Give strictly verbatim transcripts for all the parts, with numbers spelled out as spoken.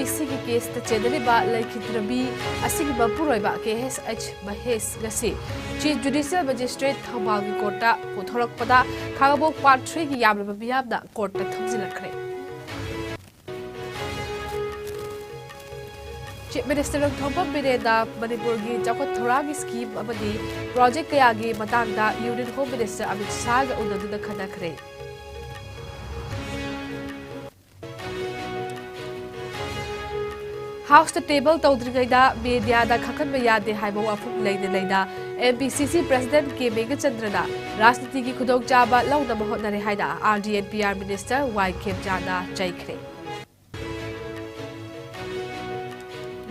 ꯁꯤꯒꯤ ꯀꯦꯁꯇ ꯆꯦꯟꯅꯔꯤꯕ ꯂꯩꯈꯤꯗ꯭ꯔꯕꯤ ꯑꯁꯤꯒꯤ ꯃꯄꯨꯔꯣꯏꯕ ꯀꯦ ꯑꯦꯁ ꯑꯩꯆ ꯃꯍꯦꯁ ꯉꯁꯤ ꯆꯤꯐ ꯖꯨꯗꯤꯁꯤꯌꯦꯜ ꯃꯦꯖꯤꯁꯇ꯭ꯔꯦꯠ ꯊꯧꯕꯥꯜꯒꯤ ꯀꯣꯔꯠꯇ ꯄꯨꯊꯣꯔꯛꯄꯗ ꯈꯥꯉꯕꯣꯛ ꯄꯥꯔꯠ ꯊ꯭ꯔꯤꯒꯤ ꯌꯥꯝꯂꯕ ꯃꯤꯌꯥꯝꯅ ꯀꯣꯔꯠꯇ ꯊꯣꯝꯖꯤꯜꯂꯛꯈ꯭ꯔꯦ꯫ ꯆꯤꯐ ꯃꯤꯅꯤꯁꯇꯔ ꯅꯣꯡꯊꯣꯝꯕꯝ ꯕꯤꯔꯦꯟꯅ ꯃꯅꯤꯄꯨꯔꯒꯤ ꯆꯥꯎꯈꯠ ꯊꯧꯔꯥꯡꯒꯤ ꯁ꯭ꯀꯤꯝ ꯑꯃꯗꯤ ꯄ꯭ꯔꯣꯖꯦꯛ ꯀꯌꯥꯒꯤ ꯃꯇꯥꯡꯗ ꯌꯨꯅꯤꯌꯟ ꯍꯣꯝ ꯃꯤꯅꯤꯁꯇꯔ ꯑꯃꯤꯠ ꯁꯥꯍꯒ ꯎꯅꯗꯨꯅ ꯈꯟꯅꯈ꯭ꯔꯦ꯫ ꯍꯥꯎꯁꯇ ꯇꯦꯕꯜ ꯇꯧꯗ꯭ꯔꯤꯉꯩꯗ ꯃꯦꯗꯤꯌꯥꯗ ꯈꯪꯍꯟꯕ ꯌꯥꯗꯦ ꯍꯥꯏꯕ ꯋꯥꯐꯝ ꯂꯩꯅ ꯂꯩꯅ ꯑꯦꯝ ꯄꯤ ꯁꯤ ꯁꯤ ꯄ꯭ꯔꯦꯁꯤꯗꯦꯟꯠ ꯀꯦ ꯃꯦꯘꯆꯟꯗ꯭ꯔꯅ ꯔꯥꯖꯅꯤꯇꯤꯒꯤ ꯈꯨꯗꯣꯡꯆꯥꯕ ꯂꯧꯅꯕ ꯍꯣꯠꯅꯔꯦ ꯍꯥꯏꯅ R D N P R minister Y ꯈꯦꯝꯆꯥꯅ ꯆꯩꯈ꯭ꯔꯦ꯫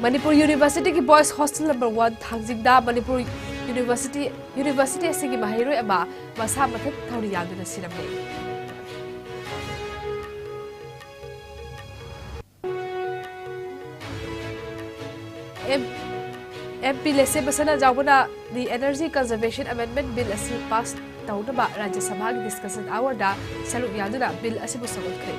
ꯃꯅꯤꯄꯨꯔ ꯌꯨꯅꯤꯚꯔꯁꯤꯇꯤꯒꯤ ꯕꯣꯏꯁ ꯍꯣꯁꯇꯦꯜ ꯅꯝꯕꯔ ꯋꯥꯟ ꯊꯥꯡꯖꯤꯡꯗ ꯃꯅꯤꯄꯨꯔ ꯌꯨꯅꯤꯚꯔꯁꯤꯇꯤ, ꯌꯨꯅꯤꯚꯔꯁꯤꯇꯤ ꯑꯁꯤꯒꯤ ꯃꯍꯩꯔꯣꯏ ꯑꯃ ꯃꯁꯥ ꯃꯊꯟ ꯊꯧꯔꯤ ꯌꯥꯟꯗꯨꯅ ꯁꯤꯔꯝꯃꯤ꯫ ꯑꯦꯝ, ꯑꯦꯝ ꯄꯤ ꯂꯦꯁꯦ ꯃꯁꯅ ꯖꯥꯎꯕꯅ The Energy Conservation Amendment Bill ꯑꯁꯤ ꯄꯥꯁ ꯇꯧꯅꯕ ꯔꯥꯖ꯭ꯌ ꯁꯚꯥꯒꯤ ꯗꯤꯁꯀꯁꯟ ꯑꯋꯥꯔꯗ ꯁꯔꯨꯛ ꯌꯥꯗꯨꯅ ꯕꯤꯜ ꯑꯁꯤꯕꯨ ꯁꯧꯒꯠꯈ꯭ꯔꯦ꯫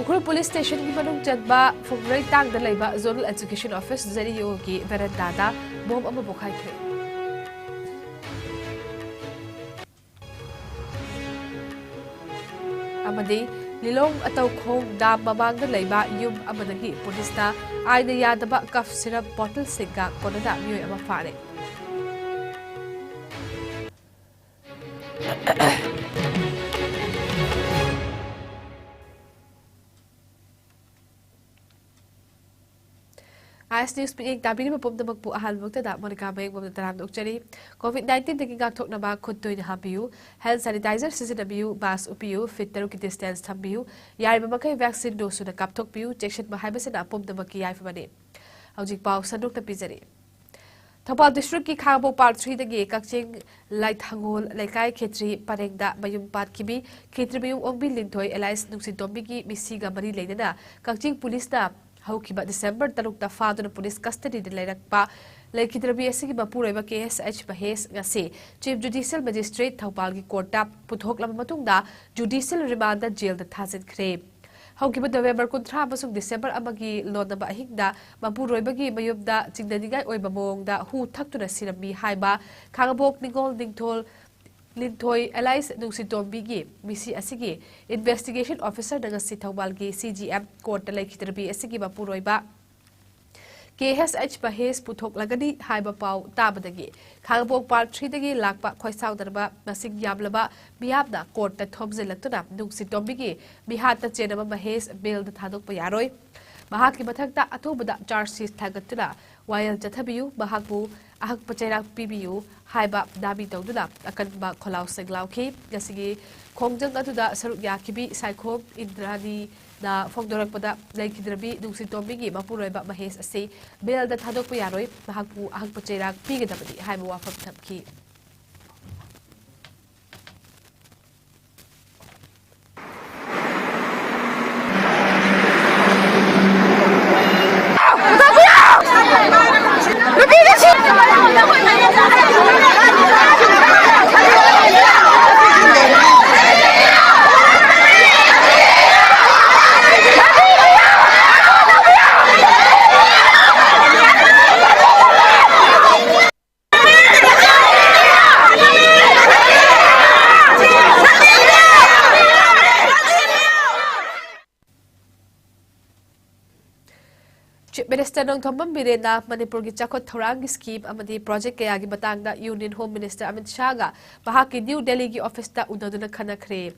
ꯎꯈ꯭ꯔꯨꯜ ꯄꯨꯂꯤꯁ ꯁ꯭ꯇꯦꯁꯟꯒꯤ ꯃꯅꯨꯡ ꯆꯟꯕ ꯐꯨꯡꯔꯩ ꯇꯥꯡꯗ ꯂꯩꯕ zonal education office, J E ꯑꯣꯒꯤ ꯕꯦꯔꯟꯗꯥꯗ ꯕꯣꯝ ꯑꯃ ꯄꯣꯈꯥꯏꯈ꯭ꯔꯦ꯫ ꯑꯃꯗꯤ ꯂꯤꯂꯣꯡ ꯑꯇꯧꯈꯣꯡ ꯗꯥꯝ ꯃꯃꯥꯡꯗ ꯂꯩꯕ ꯌꯨꯝ ꯑꯃꯗꯒꯤ ꯄꯨꯂꯤꯁꯅ ꯑꯥꯏꯟꯅ ꯌꯥꯗꯕ ꯀꯐ ꯁꯤꯔꯞ ꯕꯣꯇꯜꯁꯤꯡꯒ ꯀꯣꯟꯅꯅ ꯃꯤꯑꯣꯏ ꯑꯃ ꯐꯥꯔꯦ꯫ ꯑꯥꯏ ꯑꯦꯁ ꯅ꯭ꯌꯨꯁ ꯃꯤꯠꯌꯦꯡ ꯇꯥꯕꯤꯔꯤꯕ ꯄꯨꯝꯅꯃꯛꯄꯨ ꯑꯍꯥꯟꯕꯃꯛꯇꯗ ꯃꯣꯅꯤꯀꯥ ꯃꯌꯦꯡꯕꯝꯅ ꯇꯔꯥꯝꯅ ꯑꯣꯛꯆꯔꯤ꯫ ꯀꯣꯚꯤꯗ ꯅꯥꯏꯟꯇꯤꯟꯗꯒꯤ ꯉꯥꯛꯊꯣꯛꯅꯕ ꯈꯨꯠ ꯇꯣꯏꯅ ꯍꯥꯝꯕꯤꯌꯨ, ꯍꯦꯟꯗ ꯁꯦꯅꯤꯇꯥꯏꯖꯔ ꯁꯤꯖꯤꯟꯅꯕꯤꯌꯨ, ꯃꯥꯁ꯭ꯛ ꯎꯞꯄꯤꯌꯨ, ꯐꯤꯠ ꯇꯔꯨꯛꯀꯤ ꯗꯤꯁꯇꯦꯟꯁ ꯊꯝꯕꯤꯌꯨ, ꯌꯥꯔꯤꯕ ꯃꯈꯩ ꯚꯦꯛꯁꯤꯟ ꯗꯣꯁ ꯁꯨꯅ ꯀꯥꯞꯊꯣꯛꯄꯤꯌꯨ, ꯆꯦꯛꯁꯤꯟꯕ ꯍꯥꯏꯕꯁꯤꯅ ꯄꯨꯝꯅꯃꯛꯀꯤ ꯌꯥꯏꯐꯕꯅꯤ꯫ ꯍꯧꯖꯤꯛ ꯄꯥꯎ ꯁꯟꯗꯣꯛꯅ ꯄꯤꯖꯔꯤ꯫ ꯊꯧꯕꯥꯜ ꯗꯤꯁꯇ꯭ꯔꯤꯛꯀꯤ ꯈꯥꯉꯕꯣꯛ ꯄꯥꯔꯠ ꯊ꯭ꯔꯤꯗꯒꯤ ꯀꯛꯆꯤꯡ ꯂꯥꯏꯊꯪꯒꯣꯜ ꯂꯩꯀꯥꯏ ꯈꯦꯇ꯭ꯔꯤ ꯄꯔꯦꯡꯗ ꯃꯌꯨꯝ ꯄꯥꯠꯈꯤꯕꯤ ꯈꯦꯇ꯭ꯔꯤꯃꯌꯨꯝ ꯑꯣꯡꯕꯤ ꯂꯤꯟꯊꯣꯏ ꯑꯦꯂꯥꯏꯁ ꯅꯨꯡꯁꯤꯇꯣꯝꯕꯤꯒꯤ ꯃꯤꯁꯤꯒ ꯃꯔꯤ ꯂꯩꯅꯅ ꯀꯛꯆꯤꯡ ꯄꯨꯂꯤꯁꯅ ꯍꯧꯈꯤꯕ ꯗꯤꯁꯦꯝꯕꯔ ꯇꯔꯨꯛꯇ ꯐꯥꯗꯨꯅ ꯄꯨꯂꯤꯁ ꯀꯁꯇꯗꯤꯗ ꯂꯩꯔꯛꯄ ꯂꯩꯈꯤꯗ꯭ꯔꯕꯤ ꯑꯁꯤꯒꯤ ꯃꯄꯨꯔꯣꯏꯕ ꯀꯦ ꯑꯦꯁ ꯑꯩꯆ ꯃꯍꯦꯁ ꯉꯁꯤ Chief Judicial Magistrate ꯊꯧꯕꯥꯜꯒꯤ courtꯇ ꯄꯨꯊꯣꯛꯂꯕ ꯃꯇꯨꯡꯗ judicial remandꯗ jailꯗ ꯊꯥꯖꯤꯟꯈ꯭ꯔꯦ꯫ ꯍꯧꯈꯤꯕ November ꯀꯨꯟꯊ꯭ꯔꯥ ꯑꯃꯁꯨꯡ December ꯑꯃꯒꯤ ꯂꯣꯟꯅꯕ ꯑꯍꯤꯡꯗ ꯃꯄꯨꯔꯣꯏꯕꯒꯤ ꯃꯌꯨꯝꯗ ꯆꯤꯡꯅꯅꯤꯡꯉꯥꯏ ꯑꯣꯏꯕ ꯃꯑꯣꯡꯗ ꯍꯨ ꯊꯛꯇꯨꯅ ꯁꯤꯔꯝꯃꯤ ꯍꯥꯏꯕ ꯈꯥꯉꯕꯣꯛ ꯅꯤꯉꯣꯜ ꯅꯤꯡꯊꯣꯜ ꯂꯤꯟꯊꯣꯏ alias ꯅꯨꯡꯁꯤꯇꯣꯝꯕꯤꯒꯤ ꯃꯤꯁꯤ ꯑꯁꯤꯒꯤ investigation officerꯅ ꯉꯁꯤ ꯊꯧꯕꯥꯜꯒꯤ C G M courtꯇ ꯂꯩꯈꯤꯗ꯭ꯔꯕꯤ ꯑꯁꯤꯒꯤ ꯃꯄꯨꯔꯣꯏꯕ ꯀꯦ ꯑꯦꯁ ꯑꯩꯆ ꯃꯍꯦꯁ ꯄꯨꯊꯣꯛꯂꯒꯅꯤ ꯍꯥꯏꯕ ꯄꯥꯎ ꯇꯥꯕꯗꯒꯤ ꯈꯥꯉꯕꯣꯛ Part threeꯗꯒꯤ ꯂꯥꯛꯄ ꯈꯣꯏꯁꯥꯎꯅꯔꯕ ꯃꯁꯤꯡ ꯌꯥꯝꯂꯕ ꯃꯤꯌꯥꯝꯅ courtꯇ ꯊꯣꯝꯖꯤꯜꯂꯛꯇꯨꯅ ꯅꯨꯡꯁꯤꯇꯣꯝꯕꯤꯒꯤ ꯃꯤꯍꯥꯠꯇ ꯆꯦꯟꯅꯕ ꯃꯍꯦꯁ bailꯗ ꯊꯥꯗꯣꯛꯄ ꯌꯥꯔꯣꯏ꯫ ꯃꯍꯥꯛꯀꯤ ꯃꯊꯛꯇ ꯑꯊꯨꯕꯗ charge sheet ꯊꯥꯡꯒꯠꯇꯨꯅ ꯋꯥꯌꯦꯜ ꯆꯠꯊꯕꯤꯌꯨ, ꯃꯍꯥꯛꯄꯨ ꯑꯍꯛꯄ ꯆꯩꯔꯥꯛ ꯄꯤꯕꯤꯌꯨ ꯍꯥꯏꯕ ꯗꯥꯕꯤ ꯇꯧꯗꯨꯅ ꯑꯀꯟꯕ ꯈꯣꯜꯂꯥꯎ ꯁꯦꯡꯂꯥꯎꯈꯤ꯫ ꯉꯁꯤꯒꯤ ꯈꯣꯡꯖꯪ ꯑꯗꯨꯗ ꯁꯔꯨꯛ ꯌꯥꯈꯤꯕꯤ ꯁꯥꯏꯈꯣꯝ ꯏꯟꯗ꯭ꯔꯥꯅꯤꯅ ꯐꯣꯡꯗꯣꯔꯛꯄꯗ, ꯂꯩꯈꯤꯗ꯭ꯔꯕꯤ ꯅꯨꯡꯁꯤꯇꯣꯝꯕꯤꯒꯤ ꯃꯄꯨꯔꯣꯏꯕ ꯃꯍꯦꯁ ꯑꯁꯤ bailꯗ ꯊꯥꯗꯣꯛꯄ ꯌꯥꯔꯣꯏ, ꯃꯍꯥꯛꯄꯨ ꯑꯍꯛꯄ ꯆꯩꯔꯥꯛ ꯄꯤꯒꯗꯕꯅꯤ ꯍꯥꯏꯕ ꯋꯥꯐꯝ ꯊꯝꯈꯤ꯫ Chief Minister ꯅꯣꯡꯊꯣꯝꯕꯝ ꯕꯤꯔꯦꯟꯅ ꯃꯅꯤꯄꯨꯔꯒꯤ ꯆꯥꯎꯈꯠ ꯊꯧꯔꯥꯡꯒꯤ scheme ꯑꯃꯗꯤ project ꯀꯌꯥꯒꯤ ꯃꯇꯥꯡꯗ Union Home Minister ꯑꯃꯤꯠ ꯁꯥꯍꯒ ꯃꯍꯥꯛꯀꯤ ꯅ꯭ꯌꯨ ꯗꯦꯜꯂꯤꯒꯤ officeꯇ ꯎꯅꯗꯨꯅ ꯈꯟꯅꯈ꯭ꯔꯦ꯫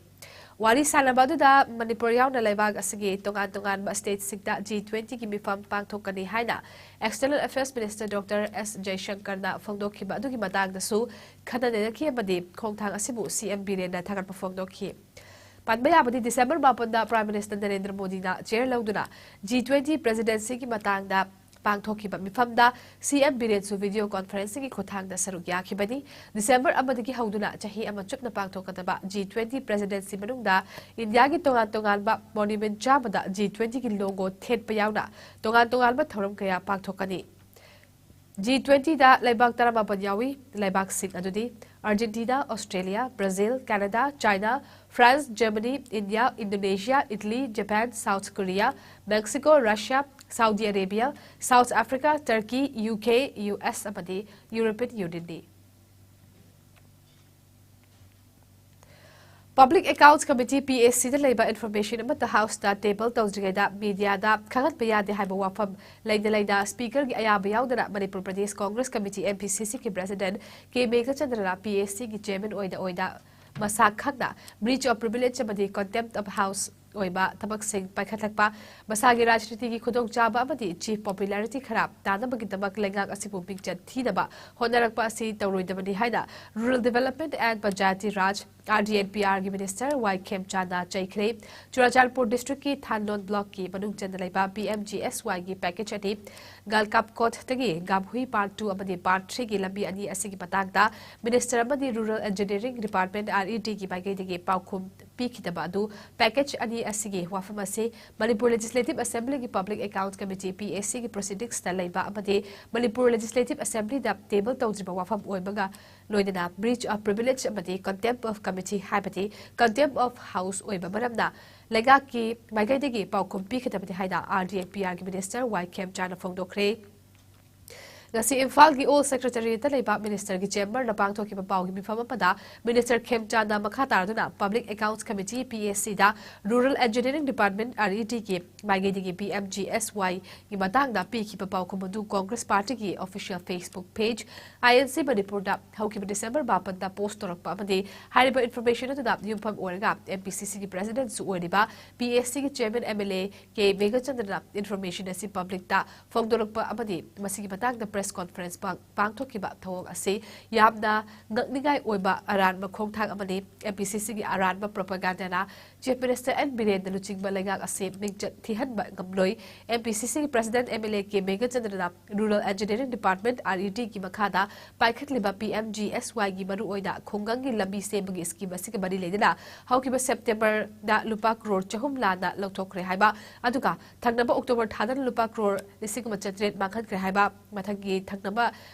ꯋꯥꯔꯤ ꯁꯥꯟꯅꯕ ꯑꯗꯨꯗ ꯃꯅꯤꯄꯨꯔ ꯌꯥꯎꯅ ꯂꯩꯕꯥꯛ ꯑꯁꯤꯒꯤ ꯇꯣꯉꯥꯟ ꯇꯣꯉꯥꯟꯕ statesꯁꯤꯡꯗ G twentyꯒꯤ ꯃꯤꯐꯝ ꯄꯥꯡꯊꯣꯛꯀꯅꯤ ꯍꯥꯏꯅ External Affairs Minister Doctor S ꯖꯌꯁꯪꯀꯔꯅ ꯐꯣꯡꯗꯣꯛꯈꯤꯕ ꯑꯗꯨꯒꯤ ꯃꯇꯥꯡꯗꯁꯨ ꯈꯟꯅ ꯅꯩꯅꯈꯤ ꯑꯃꯗꯤ ꯈꯣꯡꯊꯥꯡ ꯑꯁꯤꯕꯨ C M ꯕꯤꯔꯦꯟꯅ ꯊꯥꯒꯠꯄ ꯐꯣꯡꯗꯣꯛꯈꯤ꯫ ꯄꯟꯕ ꯌꯥꯕꯗꯤ, December ꯃꯥꯄꯟꯗ Prime Minister ꯅꯔꯦꯟꯗ꯭ꯔ ꯃꯣꯗꯤꯅ chair ꯂꯧꯗꯨꯅ G twenty presidencyꯒꯤ ꯃꯇꯥꯡꯗ ꯄꯥꯡꯊꯣꯛꯈꯤꯕ ꯃꯤꯐꯝꯗ C M ꯕꯤꯔꯦꯟꯁꯨ video conferencingꯒꯤ ꯈꯨꯠꯊꯥꯡꯗ ꯁꯔꯨꯛ ꯌꯥꯈꯤꯕꯅꯤ꯫ December ꯑꯃꯗꯒꯤ ꯍꯧꯗꯨꯅ ꯆꯍꯤ ꯑꯃ ꯆꯨꯞꯅ ꯄꯥꯡꯊꯣꯛꯀꯗꯕ G twenty presidency ꯃꯅꯨꯡꯗ ꯏꯟꯗꯤꯌꯥꯒꯤ ꯇꯣꯉꯥꯟ ꯇꯣꯉꯥꯟꯕ monument ꯆꯥꯝꯃꯗ G twentyꯒꯤ logo ꯊꯦꯠꯄ ꯌꯥꯎꯅ ꯇꯣꯉꯥꯟ ꯇꯣꯉꯥꯟꯕ ꯊꯧꯔꯝ ꯀꯌꯥ ꯄꯥꯡꯊꯣꯛꯀꯅꯤ꯫ ꯖꯤ ꯇ꯭ꯋꯦꯟꯇꯤꯗ ꯂꯩꯕꯥꯛ ꯇꯔꯥꯃꯥꯄꯟ ꯌꯥꯎꯏ꯫ ꯂꯩꯕꯥꯛꯁꯤꯡ ꯑꯗꯨꯗꯤ Argentina, Australia, Brazil, Canada, China, France, Germany, India, Indonesia, Italy, Japan, South Korea, Mexico, Russia, Saudi Arabia, South Africa, Turkey, U K, U S ꯑꯃꯗꯤ ꯌꯨꯔꯣꯄꯤꯌꯟ ꯌꯨꯅꯤꯌꯟꯅꯤ꯫ Public Accounts Committee, P S ꯁꯤꯗ ꯂꯩꯕ information ꯑꯃꯠꯇ House ꯇ table ꯇꯧꯗ꯭ꯔꯤꯉꯩꯗ media ꯗ ꯈꯪꯍꯟꯕ ꯌꯥꯗꯦ ꯍꯥꯏꯕ ꯋꯥꯐꯝ ꯂꯩꯅ ꯂꯩꯅ Speaker ꯒꯤ ꯑꯌꯥꯕ ꯌꯥꯎꯗꯅ Manipur Pradesh Congress committee, M P C C, ꯒꯤ President ꯀꯦ ꯃꯦꯘꯆꯟꯗ꯭ꯔꯅ ꯄꯤ ꯑꯦꯁ ꯁꯤꯒꯤ Chairman ꯑꯣꯏꯅ ꯑꯣꯏꯅ ꯃꯁꯥ ꯈꯪꯅ breach of privilege ꯑꯃꯗꯤ contempt of House ꯑꯣꯏꯕ ꯊꯕꯛꯁꯤꯡ ꯄꯥꯏꯈꯠꯂꯛꯄ, ꯃꯁꯥꯒꯤ ꯔꯥꯖꯅꯤꯇꯤꯒꯤ ꯈꯨꯗꯣꯡꯆꯥꯕ ꯑꯃꯗꯤ chief popularity ꯈꯔ ꯇꯥꯅꯕꯒꯤꯗꯃꯛ ꯂꯩꯉꯥꯛ ꯑꯁꯤꯕꯨ ꯃꯤꯡꯆꯠ ꯊꯤꯅꯕ ꯍꯣꯠꯅꯔꯛꯄ ꯑꯁꯤ ꯇꯧꯔꯣꯏꯗꯕꯅꯤ ꯍꯥꯏꯅ Rural Development and Panchayati Raj, R D and P R ꯒꯤ Minister ꯋꯥꯏ ꯈꯦꯝꯆꯥꯟꯅ ꯆꯩꯈ꯭ꯔꯦ꯫ ꯆꯨꯔꯥꯆꯥꯟꯄꯨꯔ district ꯀꯤ ꯊꯥꯟꯂꯣꯟ block ꯀꯤ ꯃꯅꯨꯡ ꯆꯟꯅ ꯂꯩꯕ P M G S Y ꯒꯤ package ꯑꯅꯤ, ꯒꯥꯜꯀꯥꯞꯀꯣꯠꯇꯒꯤ ꯒꯥꯝꯍꯨꯏ part two ꯑꯃꯗꯤ part three ꯒꯤ ꯂꯝꯕꯤ ꯑꯅꯤ ꯑꯁꯤꯒꯤ ꯃꯇꯥꯡꯗ Minister ꯑꯃꯗꯤ Rural Engineering Department, R E D, ꯒꯤ ꯃꯥꯏꯀꯩꯗꯒꯤ ꯄꯥꯎꯈꯨꯝ ꯄꯤꯈꯤꯗꯕ ꯑꯗꯨ package ꯑꯅꯤ ꯑꯁꯤꯒꯤ ꯋꯥꯐꯝ ꯑꯁꯤ ꯃꯅꯤꯄꯨꯔ Legislative Assembly ꯒꯤ Public Accounts Committee, P A C, ꯒꯤ proceedings ꯇ ꯂꯩꯕ ꯑꯃꯗꯤ ꯃꯅꯤꯄꯨꯔ Legislative Assembly ꯗ table ꯇꯧꯗ꯭ꯔꯤꯕ ꯋꯥꯐꯝ ꯑꯣꯏꯕꯒ ꯂꯣꯏꯅꯅ breach of privilege ꯑꯃꯗꯤ contempt of committee ꯍꯥꯏꯕꯗꯤ contempt of House ꯑꯣꯏꯕ ꯃꯔꯝꯅ ꯂꯩꯉꯥꯛꯀꯤ ꯃꯥꯏꯀꯩꯗꯒꯤ ꯄꯥꯎꯈꯨꯝ ꯄꯤꯈꯤꯗꯕꯅꯤ ꯍꯥꯏꯅ R D and P R ꯒꯤ Minister ꯋꯥꯏ ꯈꯦꯝꯆꯥꯟꯅ ꯐꯣꯡꯗꯣꯛꯈ꯭ꯔꯦ꯫ ꯉꯁꯤ ꯏꯝꯐꯥꯜꯒꯤ Old Secretariat ꯇ ꯂꯩꯕ Minister ꯒꯤ chamber ꯗ ꯄꯥꯡꯊꯣꯛꯈꯤꯕ ꯄꯥꯎꯒꯤ ꯃꯤꯐꯝ ꯑꯃꯗ Minister ꯈꯦꯝꯆꯥꯟꯅ ꯃꯈꯥ ꯇꯥꯗꯨꯅ Public Accounts Committee, P A C the Rural Engineering Department, R E D, ꯒꯤ ꯃꯥꯏꯀꯩꯗꯒꯤ P M G S Y ꯒꯤ ꯃꯇꯥꯡꯗ ꯄꯤꯈꯤꯕ ꯄꯥꯎꯈꯨꯝ ꯑꯗꯨ Congress Party ꯒꯤ official Facebook page, I N C Manipur ꯗ ꯍꯧꯈꯤꯕ December ꯃꯥꯄꯟꯗ post ꯇꯧꯔꯛꯄ ꯑꯃꯗꯤ ꯍꯥꯏꯔꯤꯕ information ꯑꯗꯨꯗ ꯌꯨꯝꯐꯝ ꯑꯣꯏꯔꯒ M P C C ꯒꯤ President ꯁꯨ ꯑꯣꯏꯔꯤꯕ P A C ꯒꯤ Chairman M L A K ꯃꯦꯘꯆꯟꯗ꯭ꯔꯅ information ꯑꯁꯤ public ꯇ ꯐꯣꯡꯗꯣꯔꯛꯄ ꯑꯃꯗꯤ ꯃꯁꯤꯒꯤ ꯃꯇꯥꯡꯗ press conference ꯄꯥꯡ-, ꯄꯥꯡꯊꯣꯛꯈꯤꯕ ꯊꯧꯑꯣꯡ ꯑꯁꯤ ꯌꯥꯝꯅ ꯉꯛꯅꯤꯡꯉꯥꯏ ꯑꯣꯏꯕ ꯑꯔꯥꯟꯕ ꯈꯣꯡꯊꯥꯡ ꯑꯃꯅꯤ꯫ M P C C ꯒꯤ ꯑꯔꯥꯟꯕ propaganda ꯅ Chief Minister N ꯕꯤꯔꯦꯟꯅ ꯂꯨꯆꯤꯡꯕ ꯂꯩꯉꯥꯛ ꯑꯁꯤ ꯃꯤꯡꯆꯠ ꯊꯤꯍꯟꯕ ꯉꯝꯂꯣꯏ꯫ M P C C ꯒꯤ President M L A K ꯃꯦꯘꯆꯟꯗ꯭ꯔꯅ Rural Engineering Department, R E D, ꯒꯤ ꯃꯈꯥꯗ ꯄꯥꯏꯈꯠꯂꯤꯕ P M G S Y ꯒꯤ ꯃꯔꯨꯑꯣꯏꯅ ꯈꯨꯡꯒꯪꯒꯤ ꯂꯝꯕꯤ ꯁꯦꯝꯕꯒꯤ scheme ꯑꯁꯤꯒ ꯃꯔꯤ ꯂꯩꯅꯅ ꯍꯧꯈꯤꯕ September ꯗ ꯂꯨꯄꯥ ꯀ꯭ꯔꯣꯔ ꯆꯍꯨꯝ ꯂꯥꯟꯅ ꯂꯧꯊꯣꯛꯈ꯭ꯔꯦ ꯍꯥꯏꯕ, ꯑꯗꯨꯒ ꯊꯪꯅꯕ October ꯊꯥꯗꯅ ꯂꯨꯄꯥ ꯀ꯭ꯔꯣꯔ ꯂꯤꯁꯤꯡ ꯑꯃ ꯆꯥꯇ꯭ꯔꯦꯠ ꯃꯥꯡꯍꯟꯈ꯭ꯔꯦ ꯍꯥꯏꯕ ꯃꯊꯪꯒꯤ ꯊꯪꯅꯕ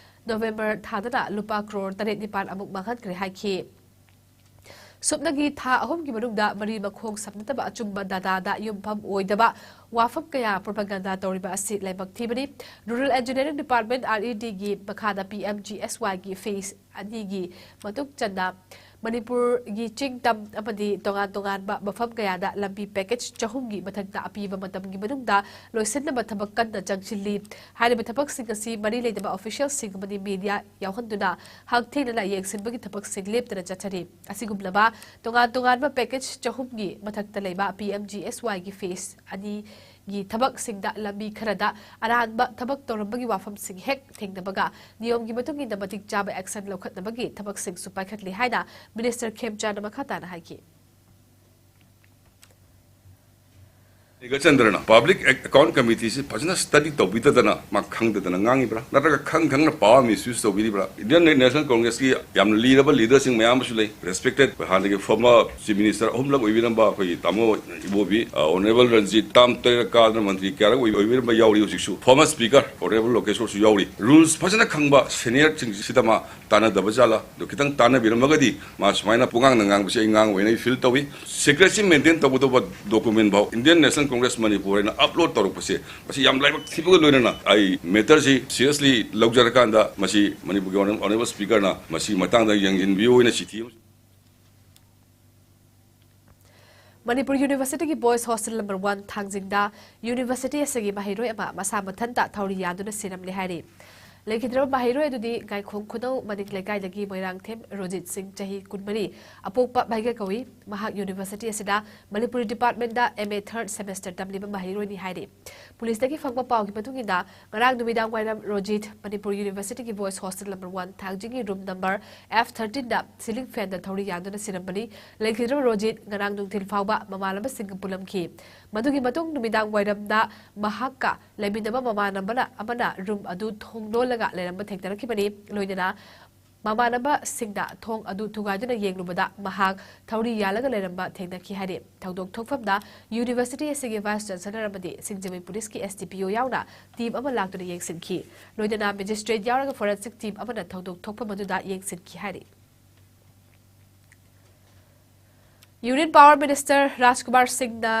ꯅꯣꯕꯦꯝꯕꯔ ꯊꯥꯗꯅ ꯂꯨꯄꯥ ꯀ꯭ꯔꯣꯔ ꯇꯔꯦꯠ ꯅꯤꯄꯥꯜ ꯑꯃꯨꯛ ꯃꯥꯡꯍꯟꯈ꯭ꯔꯦ ꯍꯥꯏꯈꯤ꯫ ꯁꯨꯞꯅꯒꯤ ꯊꯥ ꯑꯍꯨꯝꯒꯤ ꯃꯅꯨꯡꯗ ꯃꯔꯤ ꯃꯈꯣꯡ ꯁꯝꯅꯗꯕ ꯑꯆꯨꯝꯕ ꯗꯥꯇꯥꯗ ꯌꯨꯝꯐꯝ ꯑꯣꯏꯗꯕ ꯋꯥꯐꯝ ꯀꯌꯥ ꯄ꯭ꯔꯣꯄꯥꯒꯥꯟꯗꯥ ꯇꯧꯔꯤꯕ ꯑꯁꯤ ꯂꯥꯏꯕꯛ ꯊꯤꯕꯅꯤ꯫ Rural Engineering Department, R E D ꯒꯤ ꯃꯈꯥꯗ P M G S Y ꯒꯤ ꯐꯦꯖ ꯑꯅꯤꯒꯤ ꯃꯇꯨꯡ ꯆꯟꯅ ꯃꯅꯤꯄꯨꯔꯒꯤ ꯆꯤꯡ ꯇꯝ ꯑꯃꯗꯤ ꯇꯣꯉꯥꯟ ꯇꯣꯉꯥꯟꯕ ꯃꯐꯝ ꯀꯌꯥꯗ ꯂꯝꯕꯤ ꯄꯦꯀꯦꯖ ꯆꯍꯨꯝꯒꯤ ꯃꯊꯛꯇ ꯑꯄꯤꯕ ꯃꯇꯝꯒꯤ ꯃꯅꯨꯡꯗ ꯂꯣꯏꯁꯤꯟꯅꯕ ꯊꯕꯛ ꯀꯟꯅ ꯆꯪꯁꯤꯜꯂꯤ꯫ ꯍꯥꯏꯔꯤꯕ ꯊꯕꯛꯁꯤꯡ ꯑꯁꯤ ꯃꯔꯤ ꯂꯩꯅꯕ ꯑꯣꯐꯤꯁꯤꯌꯦꯜꯁꯤꯡ ꯑꯃꯗꯤ ꯃꯤꯗꯤꯌꯥ ꯌꯥꯎꯍꯟꯗꯨꯅ ꯍꯛꯊꯦꯡꯅꯅ ꯌꯦꯡꯁꯤꯟꯕꯒꯤ ꯊꯕꯛꯁꯤꯡ ꯂꯦꯞꯇꯅ ꯆꯠꯊꯔꯤ꯫ ꯑꯁꯤꯒꯨꯝꯂꯕ ꯇꯣꯉꯥꯟ ꯇꯣꯉꯥꯟꯕ ꯄꯦꯀꯦꯖ ꯆꯍꯨꯝꯒꯤ ꯃꯊꯛꯇ ꯂꯩꯕ P M G S Y ꯒꯤ ꯐꯦꯖ ꯑꯅꯤꯒꯤ ꯊꯕꯛꯁꯤꯡꯗ ꯂꯝꯕꯤ ꯈꯔꯗ ꯑꯔꯥꯟꯕ ꯊꯕꯛ ꯇꯧꯔꯝꯕꯒꯤ ꯋꯥꯐꯝꯁꯤꯡ ꯍꯦꯛ ꯊꯦꯡꯅꯕꯒ ꯅꯤꯌꯣꯝꯒꯤ ꯃꯇꯨꯡ ꯏꯟꯅ ꯃꯇꯤꯛ ꯆꯥꯕ ꯑꯦꯛꯁꯟ ꯂꯧꯈꯠꯅꯕꯒꯤ ꯊꯕꯛꯁꯤꯡꯁꯨ ꯄꯥꯏꯈꯠꯂꯤ ꯍꯥꯏꯅ ꯃꯤꯅꯤꯁꯇꯔ ꯈꯦꯝꯆꯥꯟꯅ ꯃꯈꯥ ꯇꯥꯅ ꯍꯥꯏꯈꯤ꯫ ꯅꯤꯒꯆꯟꯗ꯭ꯔꯅ ꯄꯕ꯭ꯂꯤꯛ ꯑꯦꯀꯥꯎꯟ ꯀꯃꯤꯇꯤꯁꯤ ꯐꯖꯅ ꯁ꯭ꯇꯗꯤ ꯇꯧꯕꯤꯗꯗꯅ ꯃꯥ ꯈꯪꯗꯗꯅ ꯉꯥꯡꯉꯤꯕ꯭ꯔꯥ? ꯅꯠꯇ꯭ꯔꯒ ꯈꯪ ꯈꯪꯅ ꯄꯥꯋꯔ ꯃꯤꯁꯌꯨꯁ ꯇꯧꯕꯤꯔꯤꯕ꯭ꯔꯥ? ꯏꯟꯗꯤꯌꯟ ꯅꯦꯁꯅꯦꯜ ꯀꯣꯡꯒ꯭ꯔꯦꯁꯀꯤ ꯌꯥꯝꯅ ꯂꯤꯔꯕ ꯂꯤꯗꯔꯁꯤꯡ ꯃꯌꯥꯝ ꯑꯃꯁꯨ ꯂꯩ, ꯔꯦꯁꯄꯦꯛꯇꯦꯗ, ꯍꯥꯟꯅꯒꯤ ꯐꯣꯔꯃꯔ ꯆꯤꯐ ꯃꯤꯅꯤꯁꯇꯔ ꯑꯍꯨꯝꯂꯛ ꯑꯣꯏꯕꯤꯔꯝꯕ ꯑꯩꯈꯣꯏꯒꯤ ꯇꯥꯃꯣ ꯏꯕꯣꯕꯤ, ꯑ, ꯑꯣꯅꯔꯦꯕꯜ ꯔꯟꯖꯤꯠ, ꯇꯥꯝ ꯇꯔꯦꯠ ꯀꯥꯗꯅ ꯃꯟꯇ꯭ꯔꯤ ꯀꯌꯥꯔꯛ ꯑꯣꯏ-, ꯑꯣꯏꯕꯤꯔꯝꯕ ꯌꯥꯎꯔꯤ꯫ ꯍꯧꯖꯤꯛꯁꯨ ꯐꯣꯔꯃꯔ ꯁ꯭ꯄꯤꯀꯔ ꯑꯣꯅꯔꯦꯕꯜ ꯂꯣꯀꯦꯁꯣꯔꯁꯨ ꯌꯥꯎꯔꯤ꯫ ꯔꯨꯜꯁ ꯐꯖꯅ ꯈꯪꯕ ꯁꯦꯅꯤꯌꯔꯁꯤꯡꯁꯤꯗ ꯃꯥ ꯇꯥꯟꯅꯗꯕ ꯖꯥꯠꯂ? ꯑꯗꯣ ꯈꯤꯇꯪ ꯇꯥꯟꯅꯕꯤꯔꯝꯃꯒꯗꯤ ꯃꯥ ꯁꯨꯃꯥꯏꯅ ꯄꯨꯡꯉꯥꯡꯗ ꯉꯥꯡꯕꯁꯦ ꯑꯩ ꯉꯥꯡ ꯑꯣꯏꯅ ꯑꯩ ꯐꯤꯜ ꯇꯧꯏ꯫ ꯁꯤꯀ꯭ꯔꯦꯁꯤ ꯃꯦꯟꯇꯦꯟ ꯇꯧꯒꯗꯧꯕ ꯗꯣꯀꯨꯃꯦꯟ ꯐꯥꯎ ꯏꯟꯗꯤꯌꯟ ꯅꯦꯁꯅꯦꯜ ꯀꯣꯡꯒ꯭ꯔꯦꯁ ꯃꯅꯤꯄꯨꯔ ꯍꯥꯏꯅ ꯑꯞꯂꯣꯗ ꯇꯧꯔꯛꯄꯁꯦ ꯃꯁꯤ ꯌꯥꯝ ꯂꯥꯏꯕꯛ ꯊꯤꯕꯒ ꯂꯣꯏꯅꯅ ꯑꯩ ꯃꯦꯇꯔꯁꯤ ꯁꯤꯔꯤꯌꯁꯂꯤ ꯂꯧꯖꯔꯀꯥꯟꯗ ꯃꯁꯤ ꯃꯅꯤꯄꯨꯔꯒꯤ ꯑꯣꯅꯔꯦꯕꯜ ꯁ꯭ꯄꯤꯀꯔꯅ ꯃꯁꯤ ꯃꯇꯥꯡꯗ ꯌꯦꯡꯁꯤꯟꯕꯤꯌꯨ ꯍꯥꯏꯅ ꯆꯤꯊꯤ ꯑꯃ ꯃꯅꯤꯄꯨꯔ ꯌꯨꯅꯤꯚꯔꯁꯤꯇꯤꯒꯤ ꯕꯣꯏꯁ ꯍꯣꯁꯇꯦꯜ ꯅꯝꯕꯔ ꯋꯥꯟ ꯊꯥꯡꯖꯤꯡꯗ ꯌꯨꯅꯤꯚꯔꯁꯤꯇꯤ ꯑꯁꯤꯒꯤ ꯃꯍꯩꯔꯣꯏ ꯑꯃ ꯃꯁꯥ ꯃꯊꯟꯇ ꯊꯧꯔꯤ ꯌꯥꯟꯗꯨꯅ ꯁꯤꯔꯝꯂꯦ ꯍꯥꯏꯔꯤ꯫ ꯂꯩꯈꯤꯗ꯭ꯔꯕ ꯃꯍꯩꯔꯣꯏ ꯑꯗꯨꯗꯤ ꯉꯥꯏꯈꯣꯡ ꯈꯨꯅꯧ ꯃꯅꯤꯡ ꯂꯩꯀꯥꯏꯗꯒꯤ ꯃꯣꯏꯔꯥꯡꯊꯦꯝ ꯔꯣꯖꯤꯠ ꯁꯤꯡ, ꯆꯍꯤ ꯀꯨꯟꯃꯔꯤ, ꯑꯄꯣꯛꯄ ꯚꯩꯒ ꯀꯧꯏ꯫ ꯃꯍꯥꯛ ꯌꯨꯅꯤꯚꯔꯁꯤꯇꯤ ꯑꯁꯤꯗ ꯃꯅꯤꯄꯨꯔꯤ ꯗꯤꯄꯥꯔꯠꯃꯦꯟꯗ M A third semester ꯇꯝꯂꯤꯕ ꯃꯍꯩꯔꯣꯏꯅꯤ ꯍꯥꯏꯔꯤ꯫ ꯄꯨꯂꯤꯁꯇꯒꯤ ꯐꯪꯕ ꯄꯥꯎꯒꯤ ꯃꯇꯨꯡ ꯏꯟꯅ, ꯉꯔꯥꯡ ꯅꯨꯃꯤꯗꯥꯡ ꯋꯥꯏꯔꯝ ꯔꯣꯖꯤꯠ ꯃꯅꯤꯄꯨꯔ ꯌꯨꯅꯤꯚꯔꯁꯤꯇꯤꯒꯤ ꯕꯣꯏꯁ ꯍꯣꯁꯇꯦꯜ ꯅꯝꯕꯔ ꯋꯥꯟ ꯊꯥꯡꯖꯤꯡꯒꯤ ꯔꯨꯝ ꯅꯝꯕꯔ F thirteen ꯗ ꯁꯤꯂꯤꯡ ꯐꯦꯟꯗ ꯊꯧꯔꯤ ꯌꯥꯟꯗꯨꯅ ꯁꯤꯔꯝꯕꯅꯤ꯫ ꯂꯩꯈꯤꯗ꯭ꯔꯕ ꯔꯣꯖꯤꯠ ꯉꯔꯥꯡ ꯅꯨꯡꯊꯤꯜ ꯐꯥꯎꯕ ꯃꯃꯥꯟꯅꯕꯁꯤꯡꯒ ꯄꯨꯜꯂꯝꯈꯤ꯫ ꯃꯗꯨꯒꯤ ꯃꯇꯨꯡ ꯅꯨꯃꯤꯗꯥꯡ ꯋꯥꯏꯔꯝꯗ ꯃꯍꯥꯛꯀ ꯂꯩꯃꯤꯟꯅꯕ ꯃꯃꯥꯟꯅꯕꯅ ꯑꯃꯅ ꯔꯨꯝ ꯑꯗꯨ ꯊꯣꯡ ꯂꯣꯜꯂꯒ ꯂꯩꯔꯝꯕ ꯊꯦꯡꯅꯔꯛꯈꯤꯕꯅꯤ꯫ ꯂꯣꯏꯅꯅ ꯃꯃꯥꯟꯅꯕꯁꯤꯡꯅ ꯊꯣꯡ ꯑꯗꯨ ꯊꯨꯒꯥꯏꯗꯨꯅ ꯌꯦꯡꯂꯨꯕꯗ ꯃꯍꯥꯛ ꯊꯧꯔꯤ ꯌꯥꯜꯂꯒ ꯂꯩꯔꯝꯕ ꯊꯦꯡꯅꯈꯤ ꯍꯥꯏꯔꯤ꯫ ꯊꯧꯗꯣꯛ ꯊꯣꯛꯐꯝꯗ ꯌꯨꯅꯤꯚꯔꯁꯤꯇꯤ ꯑꯁꯤꯒꯤ vice chancellor ꯑꯃꯗꯤ ꯁꯤꯡꯖꯃꯩ policeꯀꯤ S D P O ꯌꯥꯎꯅ team ꯑꯃ ꯂꯥꯛꯇꯨꯅ ꯌꯦꯡꯁꯤꯟꯈꯤ꯫ ꯂꯣꯏꯅꯅ magistrate ꯌꯥꯎꯔꯒ forensic team ꯑꯃꯅ ꯊꯧꯗꯣꯛ ꯊꯣꯛꯐꯝ ꯑꯗꯨꯗ ꯌꯦꯡꯁꯤꯟꯈꯤ ꯍꯥꯏꯔꯤ꯫ Union Power Minister ꯔꯥꯖꯀꯨꯃꯥꯔ ꯁꯤꯡꯅ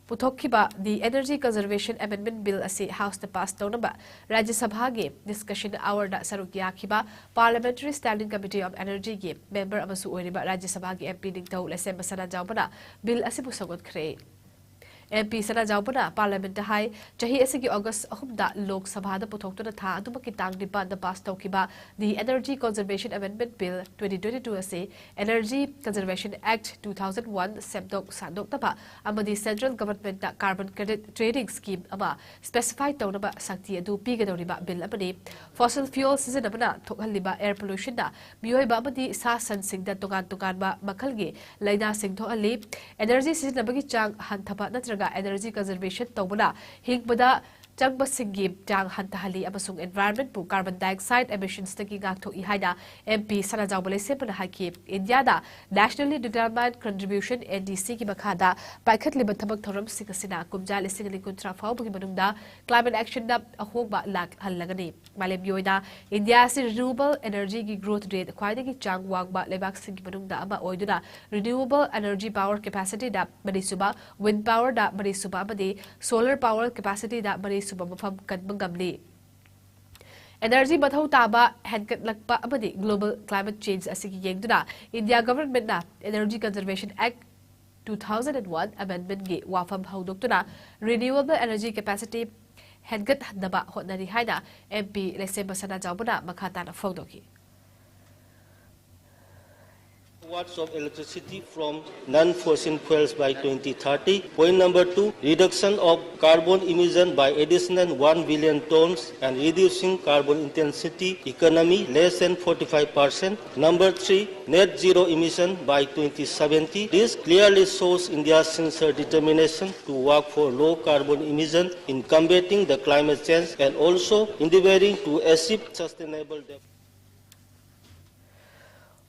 ꯄꯨꯊꯣꯛꯈꯤꯕ The Energy Conservation Amendment Bill ꯑꯁꯤ Houseꯇ pass ꯇꯧꯅꯕ ꯔꯥꯖ꯭ꯌ ꯁꯚꯥꯒꯤ discussion hourꯗ ꯁꯔꯨꯛ ꯌꯥꯈꯤꯕ Parliamentary Standing Committee of Energyꯒꯤ member ꯑꯃꯁꯨ ꯑꯣꯏꯔꯤꯕ ꯔꯥꯖ꯭ꯌ ꯁꯚꯥꯒꯤ M P ꯅꯤꯡꯊꯧ ꯂꯩꯁꯦꯝꯕ ꯁꯅꯥꯖꯥꯎꯕꯅ bill ꯑꯁꯤꯕꯨ ꯁꯧꯒꯠꯈ꯭ꯔꯦ꯫ M P ꯁꯅꯥꯖꯥꯎꯕꯅ Parliamentꯇ ꯍꯥꯏ, ꯆꯍꯤ ꯑꯁꯤꯒꯤ August ꯑꯍꯨꯝꯗ ꯂꯣꯛ ꯁꯚꯥꯗ ꯄꯨꯊꯣꯛꯇꯨꯅ ꯊꯥ ꯑꯗꯨꯃꯛꯀꯤ ꯇꯥꯡ ꯅꯤꯄꯥꯟꯗ pass ꯇꯧꯈꯤꯕ The Energy Conservation Amendment Bill twenty twenty-two ꯑꯁꯤ Energy Conservation Act two thousand one ꯁꯦꯝꯗꯣꯛ ꯁꯥꯗꯣꯛꯅꯕ ꯑꯃꯗꯤ central governmentꯇ carbon credit trading scheme ꯑꯃ specify ꯇꯧꯅꯕ ꯁꯛꯇꯤ ꯑꯗꯨ ꯄꯤꯒꯗꯧꯔꯤꯕ bill ꯑꯃꯅꯤ꯫ Fossil fuel ꯁꯤꯖꯤꯟꯅꯕꯅ ꯊꯣꯛꯍꯜꯂꯤꯕ air pollutionꯅ ꯃꯤꯑꯣꯏꯕ ꯑꯃꯗꯤ ꯁꯥ ꯁꯟꯁꯤꯡꯗ ꯇꯣꯉꯥꯟ ꯇꯣꯉꯥꯟꯕ ꯃꯈꯜꯒꯤ ꯂꯥꯏꯅꯥꯁꯤꯡ ꯊꯣꯛꯍꯜꯂꯤ꯫ Energy ꯁꯤꯖꯤꯟꯅꯕꯒꯤ ꯆꯥꯡ ꯍꯟꯊꯕ ꯅꯠꯇ꯭ꯔꯒ energy conservation ꯇꯧꯕꯅ ꯍꯤꯡꯕꯗ ꯆꯪꯕꯁꯤꯡꯒꯤ ꯆꯥꯡ ꯍꯟꯊꯍꯜꯂꯤ ꯑꯃꯁꯨꯡ environmentꯄꯨ carbon dioxide emissionsꯇꯒꯤ ꯉꯥꯛꯊꯣꯛꯏ ꯍꯥꯏꯅ M P ꯁꯅꯥꯖꯥꯎꯕ ꯂꯩꯁꯦꯝꯕꯅ ꯍꯥꯏꯈꯤ꯫ ꯏꯟꯗꯤꯌꯥꯗ Nationally Determined Contribution, N D Cꯒꯤ ꯃꯈꯥꯗ ꯄꯥꯏꯈꯠꯂꯤꯕ ꯊꯕꯛ ꯊꯧꯔꯝꯁꯤꯡ ꯑꯁꯤꯅ ꯀꯨꯝꯖꯥ ꯂꯤꯁꯤꯡ ꯑꯅꯤ ꯀꯨꯟꯊ꯭ꯔꯥ ꯐꯥꯎꯕꯒꯤ ꯃꯅꯨꯡꯗ climate actionꯗ ꯑꯍꯣꯡꯕ ꯂꯥꯛꯍꯜꯂꯒꯅꯤ꯫ ꯃꯥꯂꯦꯝꯒꯤ ꯑꯣꯏꯅ ꯏꯟꯗꯤꯌꯥ ꯑꯁꯤ renewable energyꯒꯤ growth rate ꯈ꯭ꯋꯥꯏꯗꯒꯤ ꯆꯥꯡ ꯋꯥꯡꯕ ꯂꯩꯕꯥꯛꯁꯤꯡꯒꯤ ꯃꯅꯨꯡꯗ ꯑꯃ ꯑꯣꯏꯗꯨꯅ renewable energy power capacityꯗ ꯃꯔꯤꯁꯨꯕ, wind powerꯗ ꯃꯔꯤꯁꯨꯕ ꯑꯃꯗꯤ solar power capacityꯗ ꯃꯔꯤꯁꯨꯕ ꯃꯐꯝ ꯀꯟꯕ ꯉꯝꯂꯤ꯫ Energy ꯃꯊꯧ ꯇꯥꯕ ꯍꯦꯟꯒꯠꯂꯛꯄ ꯑꯃꯗꯤ global climate change ꯑꯁꯤꯒꯤ ꯌꯦꯡꯗꯨꯅ India governmentꯅ Energy Conservation Act two thousand and one amendmentꯀꯤ ꯋꯥꯐꯝ ꯍꯧꯗꯣꯛꯇꯨꯅ renewable energy capacity ꯍꯦꯟꯒꯠꯍꯟꯅꯕ ꯍꯣꯠꯅꯔꯤ ꯍꯥꯏꯅ M P ꯂꯩꯁꯦꯝꯕ ꯁꯅꯥꯖꯥꯎꯕꯅ ꯃꯈꯥ ꯇꯥꯅ ꯐꯣꯡꯗꯣꯛꯈꯤ꯫ Watts of electricity from non-fossil fuels by twenty thirty. Point number two, reduction of carbon emission by additional one billion tons and reducing carbon intensity economy less than forty-five percent. Number three, net zero emission by twenty seventy. This clearly shows India's sincere determination to work for low carbon emission in combating the climate change and also endeavoring to achieve sustainable development.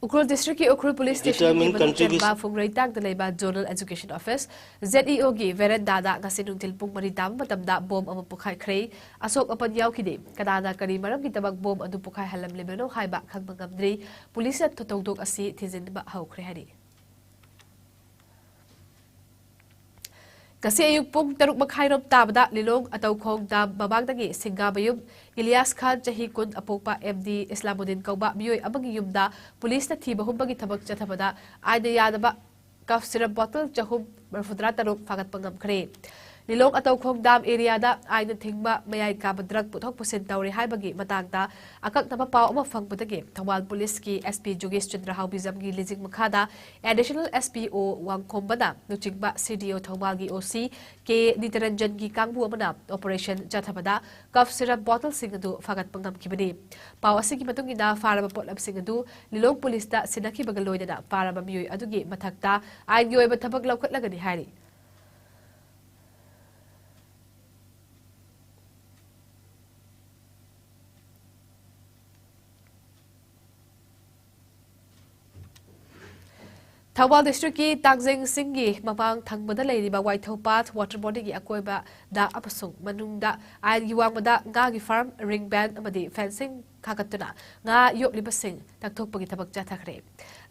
Ukhrul ꯗꯤꯁꯇ꯭ꯔꯤꯛꯀꯤ Ukhrul police ꯁ꯭ꯇꯦꯁꯟꯒꯤ ꯃꯅꯨꯡ ꯆꯟꯕ ꯐꯨꯡꯔꯩꯇꯥꯡꯗ ꯂꯩꯕ zonal education office, Z E ꯑꯣꯒꯤ ꯚꯦꯔꯦꯟꯗꯥꯗ ꯉꯁꯤ ꯅꯨꯡꯊꯤꯜ ꯄꯨꯡ ꯃꯔꯤ ꯇꯥꯕ ꯃꯇꯝꯗ ꯕꯣꯝ ꯑꯃ ꯄꯣꯈꯥꯏꯈ꯭ꯔꯦ꯫ ꯑꯁꯣꯛ ꯑꯄꯟ ꯌꯥꯎꯈꯤꯗꯦ꯫ ꯀꯅꯥꯅ ꯀꯔꯤ ꯃꯔꯝꯒꯤꯗꯃꯛ ꯕꯣꯝ ꯑꯗꯨ ꯄꯣꯈꯥꯏꯍꯜꯂꯝꯂꯤꯕꯅꯣ ꯍꯥꯏꯕ ꯈꯪꯕ ꯉꯝꯗ꯭ꯔꯤ꯫ ꯄꯨꯂꯤꯁꯅ ꯊꯧꯗꯣꯛ ꯑꯁꯤ ꯊꯤꯖꯤꯟꯕ ꯍꯧꯈ꯭ꯔꯦ ꯍꯥꯏꯔꯤ꯫ ꯉꯁꯤ ꯑꯌꯨꯛ ꯄꯨꯡ ꯇꯔꯨꯛ ꯃꯈꯥꯏꯔꯣꯝ ꯇꯥꯕꯗ ꯂꯤꯂꯣꯡ ꯑꯇꯧꯈꯣꯡ ꯗꯥꯝ ꯃꯃꯥꯡꯗꯒꯤ ꯁꯤꯡꯒꯥꯃꯌꯨꯝ ꯏꯂꯤꯌꯥꯁ ꯈꯥꯟ, ꯆꯍꯤ ꯀꯨꯟ, ꯑꯄꯣꯛꯄ ꯑꯦꯝ ꯗꯤ ꯏꯁꯂꯥꯃꯨꯗꯤꯟ ꯀꯧꯕ ꯃꯤꯑꯣꯏ ꯑꯃꯒꯤ ꯌꯨꯝꯗ ꯄꯨꯂꯤꯁꯅ ꯊꯤꯕ ꯍꯨꯝꯕꯒꯤ ꯊꯕꯛ ꯆꯠꯊꯕꯗ ꯑꯥꯏꯟꯅ ꯌꯥꯗꯕ ꯀꯐ ꯁꯤꯔꯞ ꯕꯣꯇꯜ ꯆꯍꯨꯝ ꯃꯔꯤꯐꯨꯇꯔꯥ ꯇꯔꯨꯛ ꯐꯥꯒꯠꯄ ꯉꯝꯈ꯭ꯔꯦ꯫ ꯂꯤꯂꯣꯡ ꯑꯇꯧꯈꯣꯡ ꯗꯥꯝ ꯑꯦꯔꯤꯌꯥꯗ ꯑꯥꯏꯟꯅ ꯊꯤꯡꯕ ꯃꯌꯥꯏ ꯀꯥꯕ ꯗ꯭ꯔꯒ ꯄꯨꯊꯣꯛ ꯄꯨꯁꯤꯟ ꯇꯧꯔꯦ ꯍꯥꯏꯕꯒꯤ ꯃꯇꯥꯡꯗ ꯑꯀꯛꯅꯕ ꯄꯥꯎ ꯑꯃ ꯐꯪꯕꯗꯒꯤ ꯊꯧꯕꯥꯜ ꯄꯨꯂꯤꯁꯀꯤ ꯑꯦꯁ ꯄꯤ ꯖꯨꯒꯦꯁ ꯆꯟꯗ꯭ꯔ ꯍꯥꯎꯕꯤꯖꯝꯒꯤ ꯂꯤꯖꯤꯡ ꯃꯈꯥꯗ ꯑꯦꯗꯤꯁꯅꯦꯜ ꯑꯦꯁ ꯄꯤ ꯑꯣ ꯋꯥꯡꯈꯣꯝꯕꯅ ꯂꯨꯆꯤꯡꯕ ꯁꯤ ꯗꯤ ꯑꯣ ꯊꯧꯕꯥꯜꯒꯤ ꯑꯣ ꯁꯤ ꯀꯦ ꯅꯤꯇꯔꯟꯖꯟꯒꯤ ꯀꯥꯡꯕꯨ ꯑꯃꯅ ꯑꯣꯄꯔꯦꯁꯟ ꯆꯠꯊꯕꯗ ꯀꯐ ꯁꯤꯔꯞ ꯕꯣꯇꯜꯁꯤꯡ ꯑꯗꯨ ꯐꯥꯒꯠꯄ ꯉꯝꯈꯤꯕꯅꯤ꯫ ꯄꯥꯎ ꯑꯁꯤꯒꯤ ꯃꯇꯨꯡ ꯏꯟꯅ ꯐꯥꯔꯕ ꯄꯣꯠꯂꯝꯁꯤꯡ ꯑꯗꯨ ꯂꯤꯂꯣꯡ ꯄꯨꯂꯤꯁꯇ ꯁꯤꯟꯅꯈꯤꯕꯒ ꯂꯣꯏꯅꯅ ꯐꯥꯔꯕ ꯃꯤꯑꯣꯏ ꯑꯗꯨꯒꯤ ꯃꯊꯛꯇ ꯑꯥꯏꯟꯒꯤ ꯑꯣꯏꯕ ꯊꯕꯛ ꯂꯧꯈꯠꯂꯒꯅꯤ ꯍꯥꯏꯔꯤ꯫ ꯊꯧꯕꯥꯜ ꯗꯤꯁꯇ꯭ꯔꯤꯛꯀꯤ ꯇꯥꯡꯖꯦꯡ ꯆꯤꯡꯒꯤ ꯃꯃꯥꯡ ꯊꯪꯕꯗ ꯂꯩꯔꯤꯕ ꯋꯥꯏꯊꯧ ꯄꯥꯠ ꯋꯥꯇꯔ ꯕꯣꯗꯤꯒꯤ ꯑꯀꯣꯏꯕꯗ ꯑꯃꯁꯨꯡ ꯃꯅꯨꯡꯗ ꯑꯥꯏꯟꯒꯤ ꯋꯥꯡꯃꯗ ꯉꯥꯒꯤ ꯐꯥꯔꯝ, ꯔꯤꯡ ꯕꯦꯟ ꯑꯃꯗꯤ ꯐꯦꯟꯁꯤꯡ ꯈꯥꯒꯠꯇꯨꯅ ꯉꯥ ꯌꯣꯛꯂꯤꯕꯁꯤꯡ ꯇꯛꯊꯣꯛꯄꯒꯤ ꯊꯕꯛ ꯆꯠꯊꯈ꯭ꯔꯦ꯫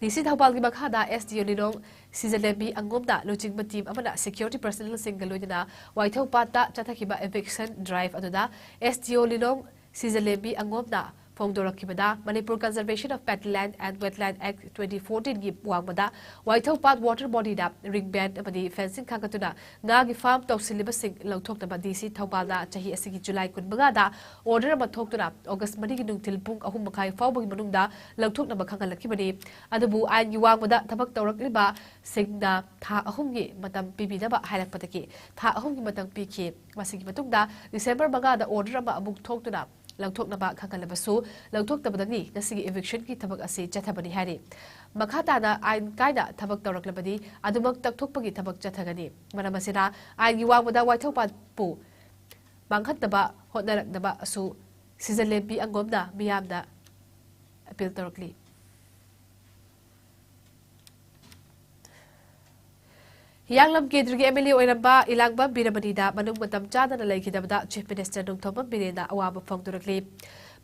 ꯗꯤ ꯁꯤ ꯊꯧꯕꯥꯜꯒꯤ ꯃꯈꯥꯗ ꯑꯦꯁ ꯗꯤ ꯑꯣ ꯂꯤꯂꯣꯡ ꯁꯤꯖꯂꯦꯝꯕꯤ ꯑꯉꯣꯝꯅ ꯂꯨꯆꯤꯡꯕ ꯇꯤꯝ ꯑꯃꯅ ꯁꯦꯀ꯭ꯌꯨꯔꯤꯇꯤ ꯄꯔꯁꯅꯦꯜꯁꯤꯡꯒ ꯂꯣꯏꯅꯅ ꯋꯥꯏꯊꯧ ꯄꯥꯠꯇ ꯆꯠꯊꯈꯤꯕ ꯏꯚꯤꯛꯁꯟ ꯗ꯭ꯔꯥꯏꯚ ꯑꯗꯨꯗ ꯑꯦꯁ ꯗꯤ ꯑꯣ ꯂꯤꯂꯣꯡ ꯁꯤꯖꯂꯦꯝꯕꯤ ꯑꯉꯣꯝꯅ ꯐꯣꯡꯗꯣꯔꯛꯈꯤꯕꯗ, Manipur Conservation of Peatland and Wetland Act twenty fourteen ꯒꯤ ꯋꯥꯡꯃꯗ ꯋꯥꯏꯊꯧ ꯄꯥꯠ ꯋꯥꯇꯔ ꯕꯣꯗꯤꯗ ꯔꯤꯡ ꯕꯦꯟ ꯑꯃꯗꯤ ꯐꯦꯟꯁꯤꯡ ꯈꯥꯒꯠꯇꯨꯅ ꯉꯥꯒꯤ ꯐꯥꯔꯝ ꯇꯧꯁꯤꯜꯂꯤꯕꯁꯤꯡ ꯂꯧꯊꯣꯛꯅꯕ ꯗꯤ ꯁꯤ ꯊꯧꯕꯥꯜꯅ ꯆꯍꯤ ꯑꯁꯤꯒꯤ ꯖꯨꯂꯥꯏ ꯀꯨꯟꯃꯉꯥꯗ ꯑꯣꯔꯗꯔ ꯑꯃ ꯊꯣꯛꯇꯨꯅ ꯑꯣꯒꯁ ꯃꯔꯤꯒꯤ ꯅꯨꯡꯊꯤꯜ ꯄꯨꯡ ꯑꯍꯨꯝ ꯃꯈꯥꯏ ꯐꯥꯎꯕꯒꯤ ꯃꯅꯨꯡꯗ ꯂꯧꯊꯣꯛꯅꯕ ꯈꯪꯍꯜꯂꯛꯈꯤꯕꯅꯤ꯫ ꯑꯗꯨꯕꯨ ꯑꯥꯏꯟꯒꯤ ꯋꯥꯡꯃꯗ ꯊꯕꯛ ꯇꯧꯔꯛꯂꯤꯕꯁꯤꯡꯅ ꯊꯥ ꯑꯍꯨꯝꯒꯤ ꯃꯇꯝ ꯄꯤꯕꯤꯅꯕ ꯍꯥꯏꯔꯛꯄꯗꯒꯤ ꯊꯥ ꯑꯍꯨꯝꯒꯤ ꯃꯇꯝ ꯄꯤꯈꯤ꯫ ꯃꯁꯤꯒꯤ ꯃꯇꯨꯡꯗ ꯗꯤꯁꯦꯝꯕꯔ ꯃꯉꯥꯗ ꯑꯣꯔꯗꯔ ꯑꯃ ꯑꯃꯨꯛ ꯊꯣꯛꯇꯨꯅ ꯂꯧꯊꯣꯛꯅꯕ ꯈꯪꯍꯜꯂꯕꯁꯨ, ꯂꯧꯊꯣꯛꯇꯕꯗꯒꯤ ꯉꯁꯤꯒꯤ ꯏꯚꯤꯛꯁꯟꯒꯤ ꯊꯕꯛ ꯑꯁꯤ ꯆꯠꯊꯕꯅꯤ ꯍꯥꯏꯔꯤ꯫ ꯃꯈꯥ ꯇꯥꯅ ꯑꯥꯏꯟ ꯀꯥꯏꯅ ꯊꯕꯛ ꯇꯧꯔꯛꯂꯕꯗꯤ ꯑꯗꯨꯃꯛ ꯇꯛꯊꯣꯛꯄꯒꯤ ꯊꯕꯛ ꯆꯠꯊꯒꯅꯤ꯫ ꯃꯔꯝ ꯑꯁꯤꯅ, ꯑꯥꯏꯟꯒꯤ ꯋꯥꯡꯃꯗ ꯋꯥꯏꯊꯧ ꯄꯥꯠꯄꯨ ꯃꯥꯡꯍꯟꯅꯕ ꯍꯣꯠꯅꯔꯛꯅꯕꯁꯨ ꯁꯤꯖꯂꯦꯝꯕꯤ ꯑꯉꯣꯝꯅ ꯃꯤꯌꯥꯝꯗ ꯑꯄꯤꯜ ꯇꯧꯔꯛꯂꯤ꯫ ꯍꯤꯌꯥꯡꯂꯝ ꯀꯦꯟꯗ꯭ꯔꯒꯤ ꯑꯦꯝ ꯑꯦꯜ ꯑꯦ ꯑꯣꯏꯔꯝꯕ ꯏꯂꯥꯡꯕꯝ ꯕꯤꯔꯃꯅꯤꯗ ꯃꯅꯨꯡ ꯃꯇꯝ ꯆꯥꯗꯅ ꯂꯩꯈꯤꯗꯕꯗ ꯆꯤꯐ ꯃꯤꯅꯤꯁꯇꯔ ꯅꯣꯡꯊꯣꯝꯕꯝ ꯕꯤꯔꯦꯟꯅ ꯑꯋꯥꯕ ꯐꯣꯡꯗꯣꯔꯛꯂꯤ꯫